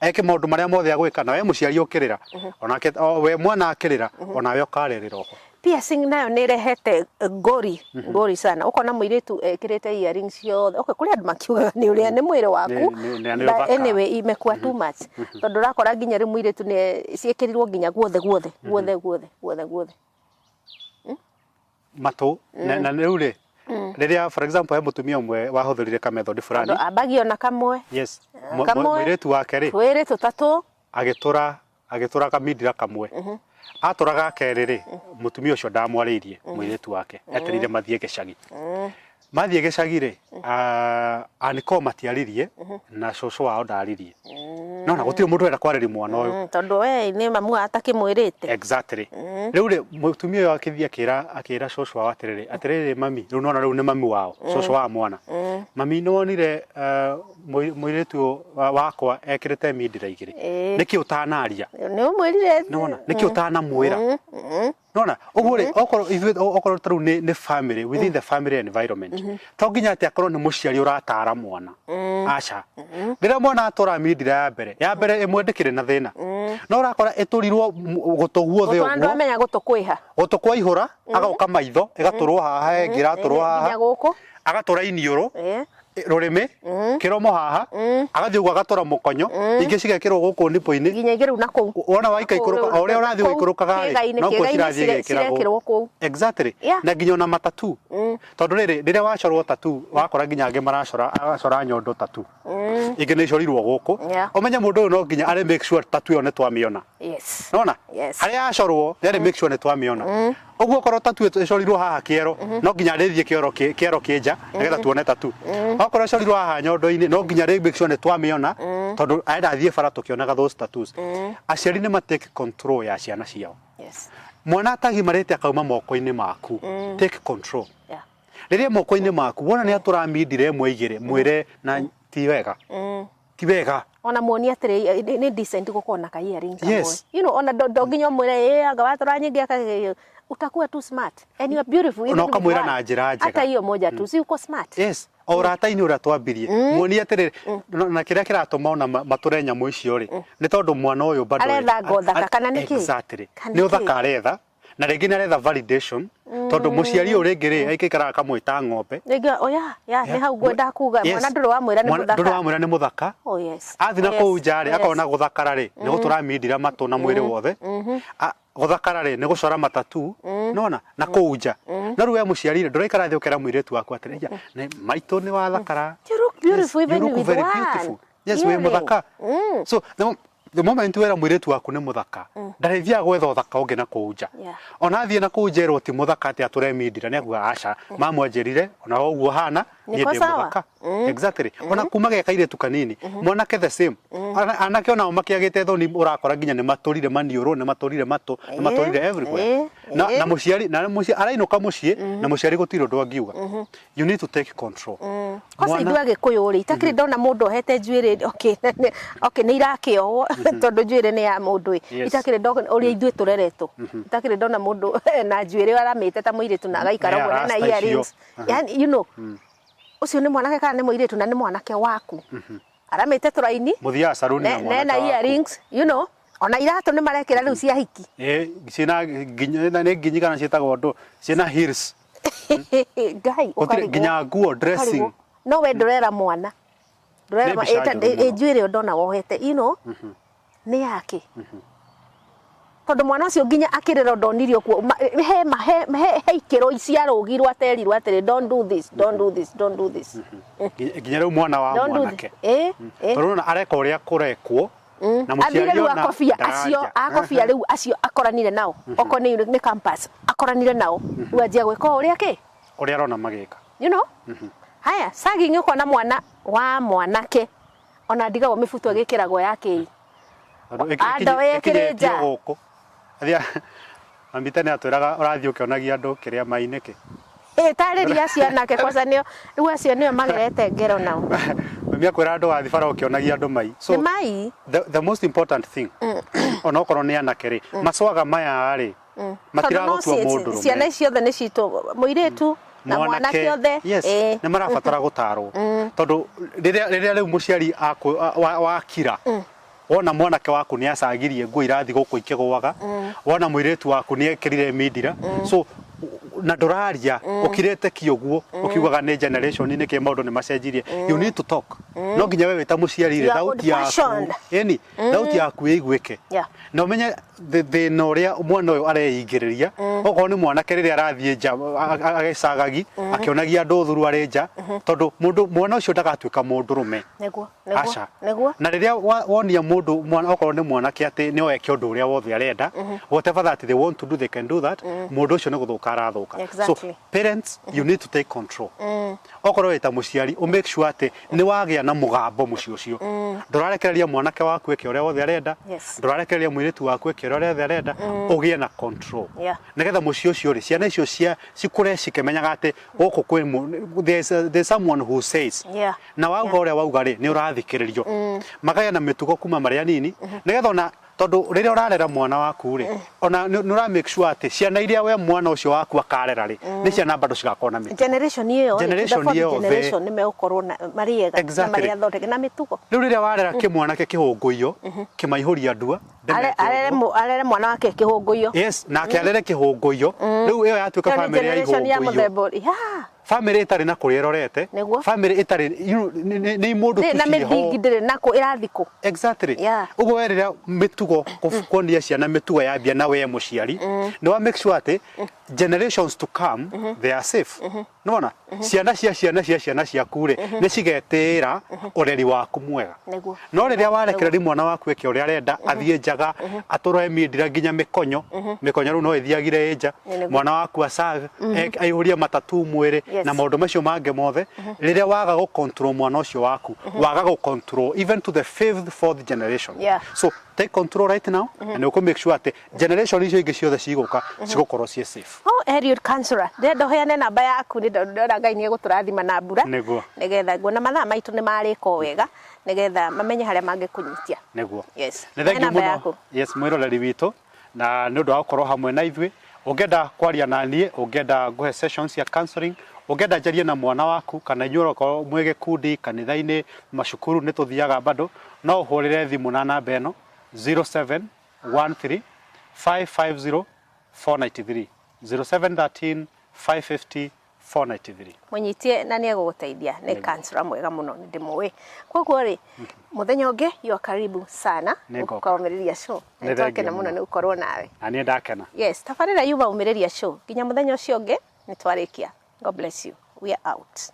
eke maũndũ marĩa mothe agwĩka, na we mũciari ũkĩrĩra, onake o we mwana akĩrĩra, onawe ũkarĩrĩra oho. Piercing nayo nĩ ĩrehete ngori ngori sana. Ũkona mũirĩtu ekĩrĩte earrings ciothe. Okay, kũrĩ andũ makiugaga nĩ ũrĩa nĩ mwĩrĩ waku. Nĩ But ũthaka. anyway, imekuwa too much, tondũ ũrakora nginya rĩu mũirĩtu nĩ ciĩkĩrirwo nginya guothe guothe guothe guothe guothe guothe. Matũ na rĩu rĩ, rĩrĩa, for example, he mũtumia ũmwe wahũthĩrire ka method fulani. Tondũ ambagia ona kamwe. Yes. Kamwe. Mũirĩtu wake rĩ, twĩrĩ, tũtatũ. Agĩtũra kamindira kamwe, atũra ga kerĩ rĩ, mũtumia ũcio ndamwarĩirie mũirĩtu wake, eterire mathiĩ gĩcagi. Mathiĩ gĩcagi rĩ, aniko matiaririe na cũcũ wao ndaririe, no na gũtirĩ mũndũ ũrenda kwarĩria mwana ũyũ. Tondũ we nĩ mamu atakĩmwĩrĩte. Exactly. Rĩu rĩ, mũtumia ũyũ akĩthiĩ akĩra cũcũ wao atĩrĩrĩ, "Atĩrĩrĩ mami," rĩu nona rĩu nĩ mami wao, cũcũ wa mwana, "Mami, nĩ wonire mũirĩtu ũyũ wakwa ekĩrĩte mindira igĩrĩ? Nĩkĩ ũtanaria?" Nĩ ũmwĩrire. Nĩwona, nĩkĩ ũtanamwĩra? Nona ũguo rĩ, okorwo ithuĩ, okorwo ta rĩu nĩ family, within the family environment, to nginya atĩ akorwo nĩ mũciari ũratara mwana, aca. Rĩrĩa mwana atũra mindira ya mbere ĩmwe, ndĩkĩrĩ na thĩna, no ũrakora ĩtũrirwo gũtũ guothe. Gũtũ ũguo. Amenya gũtũ kwĩha. Gũtũ kwaihũra, agoka maitho, ĩgatũrwo haha, ĩngĩ ĩratũrwo nginya haha, gũkũ. Agatũra iniũrũ, rũrĩmĩ, kĩromo haha, agathiĩ ũguo agatũra mũkonyo, ingĩ cigekĩrwo gũkũ nipũ-inĩ. Nginya ingĩ rĩu na kũu. Wona waika ikũrũka, o ũrĩa ũrathiĩ ũgĩikũrũkaga rĩ, kĩĩga-inĩ, nokuo kĩĩga-inĩ cirathiĩ igĩkĩragwo. Cirekĩrwo kũu. Exactly. Na nginya ona matatu, tondũ rĩrĩ, rĩrĩa wacorwo tatu, wakora nginya angĩ maracora, agacora nyondo tatu, ingĩ nĩ icorirwo gũkũ. Ũmenye mũndũ ũyũ no nginya arĩ make sure tatu ĩyo nĩ twamĩona. Nona harĩa yacorwo nĩ arĩ make sure nĩ twamĩona. Ũguo okorwo tatu ĩcorirwo haha kĩero, no nginya arĩthiĩ kĩero kĩnja nĩgetha tuone tatu. Okorwo ĩcorirwo haha nyondo-inĩ, no nginya arĩ make sure nĩ twamĩona, tondũ arenda athiĩ bara tũkĩonaga those tattoos. Aciari nĩ ma take control ya ciana ciao. Mwana atagimarĩte akauma moko-inĩ maku, take control. Rĩrĩa moko-inĩ maku wona nĩ atũra mindira ĩmwe igĩrĩ, mwĩre na ti wega, ti wega. Ona muonie atĩrĩ, nĩ decent gũkorwo na ka earring kamwe. Ona ndo nginya ũmwĩre ĩ anga watũra nyingĩ utakuwa too smart and you are beautiful even Na with ũkamwĩra one. Na njĩra njega. Hata hiyo moja tu, si uko smart? Yes, o ũrata-inĩ ũrĩa twambirie, muonie atĩrĩrĩ, na kĩrĩa kĩratũma ona matũre nyamũ icio rĩ, nĩ tondũ mwana ũyũ bado Aretha ngo thaka, kana nĩ kĩ? Exactly. Kana Nĩ nĩ kĩ? ũthaka aretha, na rĩngĩ nĩ aretha validation, tondũ mũciari ũyũ rĩngĩ rĩ, aikaraga akamwĩta ng'ombe. Rĩngĩ oya ya nĩ hau ngwenda kuga. Mwana ndũrĩ wamwĩra nĩ Mwana ndũrĩ mũthaka. Wamwĩra nĩ mũthaka. Oh yes. Athiĩ na kũu nja rĩ, akona gũthakara rĩ nĩ gũtũra mindira matũ na mwĩrĩ wothe. Gũthakara rĩ nĩ gũcora matatu nona na kũu nja. No rĩu we mũciari rĩ, ndũraikara thĩ ũkera mũirĩtu waku atĩrĩ, "Aya, maitũ nĩ wathakara." You look beautiful Yes, even you look with very one beautiful. Yes, wĩ earring. mũthaka. So the moment wera mũirĩtu waku nĩ mũthaka, ndarĩthiaga gwetha ũthaka ũngĩ na kũu nja. Ona athiĩ na kũu nja erwo ti mũthaka, atĩ atũre mindira, nĩ akuga, "Aca, mamu anjĩrire ona ũguo hana niĩ Niko ndĩ sawa. mũthaka." Exactly. Ona kuma ge kairĩtu kanini, mwanake the same. Anake onao makĩagĩte thoni, ũrakora nginya nĩ matũrire maniũrũ, nĩ matũrire matũ, nĩ matũrire everywhere. Na mũciari arainũka mũciĩ na mũciari gũtirĩ ũndũ angiuga. You need to take control. Kwanza ithuĩ Agĩkũyũ rĩ, itakĩrĩ ndona mũndũ ohete njuĩrĩ. Okay, nĩ irakĩohwo tondũ njuĩrĩ nĩ ya mũndũ ĩ. Itakĩrĩ ndona ũrĩa ithuĩ tũreretwo, itakĩrĩ ndona mũndũ na njuĩrĩ aramĩte ta mũirĩtu na agaikara Na ũguo na rasta icio. Earrings, yani ũcio nĩ mwanake kana nĩ mũirĩtu? Na nĩ mwanake waku aramĩte tũraini. Mũthiaga saruni na mwanake nena waku. Earrings, ona iratũ nĩ marekĩra rĩu cia hiki. Ĩ, ciĩna nginyi, na nĩ nginyi kana ciĩtagwo ndũ, ciĩna heels. Ngai. Gũtirĩ Ũkarigwo. Nginya nguo, dressing. Ũkarigwo. No we ndũrera mwana, ndũrera Nĩ mbica njũru mũno. Ĩ njuĩrĩ ĩyo ndona wohete nĩ yake, tondũ mwana ũcio nginya akĩrĩra ndonirio kuo he ma- he he he ikĩro ciarũgirwo aterirwo atĩrĩ, "Don't do this, don't do this, don't do this." Nginya rĩu mwana wa Don't do mwanake. this. Ĩ ĩ. Tondũ ona areka ũrĩa kũrekwo na Athire mũciari rĩu ona akobia acio ndararia. akobia rĩu acio akoranire nao, okorwo nĩ campus akoranire nao, rĩu anjia gwĩka o ũrĩa kĩ ũrĩa arona magĩka. Haya, sagging, ũkona mwana wa mwanake ona ndigagwo mĩbuto ĩgĩkĩragwo ya kĩi. Tondũ Andũ ĩkĩrĩ ĩkinyĩtio nja. Gũkũ athia mami tene atwĩraga ũrathiĩ ũkĩonagia andũ kĩrĩa mai nĩkĩ. Ĩ, tarĩria acio anake kwanza, nĩo rĩu acio nĩo magerete ngero nao. Mami akwĩra andũ wathiĩ bara ũkĩonagia andũ mai. So Nĩ mai. the most important thing, onokorwo nĩ anake rĩ, macwaga maya rĩ, Tondũ no matiragũtua mũndũ ciana rũme. ici ciothe nĩ citũ, mũirĩtu. Na mwanake othe. Yes, Ĩĩ. nĩ marabatara gũtarwo tondũ rĩrĩa rĩu mũciari wakira wona mwanake waku nĩ acagirie nguo irathi gũkũ ikĩgũaga, wona mũirĩtu waku nĩ ekĩrire mindira, so na ndũraria, ũkirĩte ki ũguo ũkiugaga nĩ generation nĩkĩ maũndũ nĩ macenjirie. You need to talk. No nginya we wĩ ta mũciari rĩ, You are thauti yaku old-fashioned. ĩni thauti yaku ĩiguĩke Yeah. na ũmenye thĩna ũrĩa mwana ũyũ areingĩrĩria. Okorwo nĩ mwanake, rĩrĩa arathiĩ nja agĩcagagi akĩonagia andũ thuru arĩ nja, tondũ mũndũ mwana ũcio ndagatuĩka mũndũrũme. Nĩguo, nĩguo. Aca. Nĩguo. Na rĩrĩa wonia mũndũ mwana, okorwo nĩ mwanake, atĩ nĩ eke ũndũ ũrĩa wothe arenda, whatever that they want to do, they can do that, mũndũ ũcio nĩ gũthũka arathũka. So parents, you need to take control. Okorwo wĩ ta mũciari, ũ make sure atĩ nĩ wagĩa na mũgambo mũciĩ ũcio. Ndũrarekereria mwanake waku eke ũrĩa wothe arenda, ndũrarekereria mũirĩtu waku eke ũrĩa wothe arenda. Ũgĩe na control nĩgetha mũciĩ ũcio rĩ, ciana icio cia cikũre cikĩmenyaga atĩ gũkũ kwĩ there's someone who says na wauga ũrĩa wauga rĩ, nĩ ũrathikĩrĩrio. Makagĩa na mĩtugo kuma marĩ anini, nĩgetha ona tondũ rĩrĩa ũrarera mwana waku rĩ, ona nĩ ũra make sure atĩ ciana iria we mwana ũcio waku akarera rĩ, nĩ ciana bado cigakorwo na mĩtugo. Generation ĩyo rĩ, Generation the fourth yothe. generation nĩ megũkorwo na marĩ ega na marĩ athondeke na mĩtugo. Rĩu rĩrĩa warera kĩmwanake kĩhũngũiyo kĩmaihũria ndua ndemete Arere ũguo. Arere mwana wake kĩhũngũiyo. Yes, nake arere kĩhũngũiyo, rĩu ĩyo yatuĩka Ĩyo nĩ bamĩrĩ ya generation ya ihũngũiyo, mũthemba yeah. Bamĩrĩ ĩtarĩ na kũrĩa ĩrorete, bamĩrĩ ĩtarĩ nĩ imũndũ Ndĩrĩ tu na ciĩho. mĩthingi, ndĩrĩ na kũ ĩrathi kũ. Ũguo we rĩrĩa mĩtugo kuonia ciana mĩtugo yambia na we mũciari, nĩ wa make sure atĩ generations to come, they are safe. Nĩwona ciana cia ciana cia ciana ciaku rĩ, nĩ cigetĩĩra ũreri waku mwega. No rĩrĩa warekereria mwana waku eke ũrĩa arenda, athiĩ njaga, atũroe mindira nginya mĩkonyo, mĩkonyo rĩu no ĩthiagire ĩ nja, mwana waku acag aihũrie matatu mwĩrĩ na maũndũ macio mangĩ mothe, rĩrĩa waga gũ control mwana ũcio waku, waga gũ control even to the fifth, fourth generation. So take control right now na nĩ ũkũ make sure atĩ generation icio ingĩ ciothe cigũka cigũkorwo ciĩ safe. Oh, Eliud counselor, ndĩrenda ũheane namba yaku nĩ ndona Ngai nĩ egũtũrathima na mbura. Nĩgetha nguona mathaa maitũ nĩ marĩka o wega, nĩgetha mamenye harĩa mangĩkũnyitia. Yes. Nĩ He thengiũ namba mũno yaku. Yes, mwĩroreri witũ, na nĩ ũndũ wa gũkorwo hamwe na ithuĩ. Ũngĩenda kwaria na niĩ, ũngĩenda ngũhe sessions cia counseling, ũngĩenda njarie na mwana waku kana inyuĩ okorwo mwĩ gĩkundi kanitha-inĩ, macukuru nĩ tũthiaga bado, no ũhũrĩre thimũ na namba ĩno 0713 550 493, 0713 550 493. Mũnyitie na nĩ egũgũteithia, nĩ counselor mwega mũno, nĩ ndĩmũĩ. Koguo rĩ, mũthenya ũngĩ you are karibu sana. Nĩngoka. Ũkaumĩrĩria show. Nĩ Nĩ twakena thengiũ mũno mũno. nĩ gũkorwo nawe. Na niĩ ndakena. Yes, tabarĩra yuma Ũmĩrĩria Show. Nginya mũthenya ũcio ũngĩ, nĩ twarĩkia. God bless you. We are out.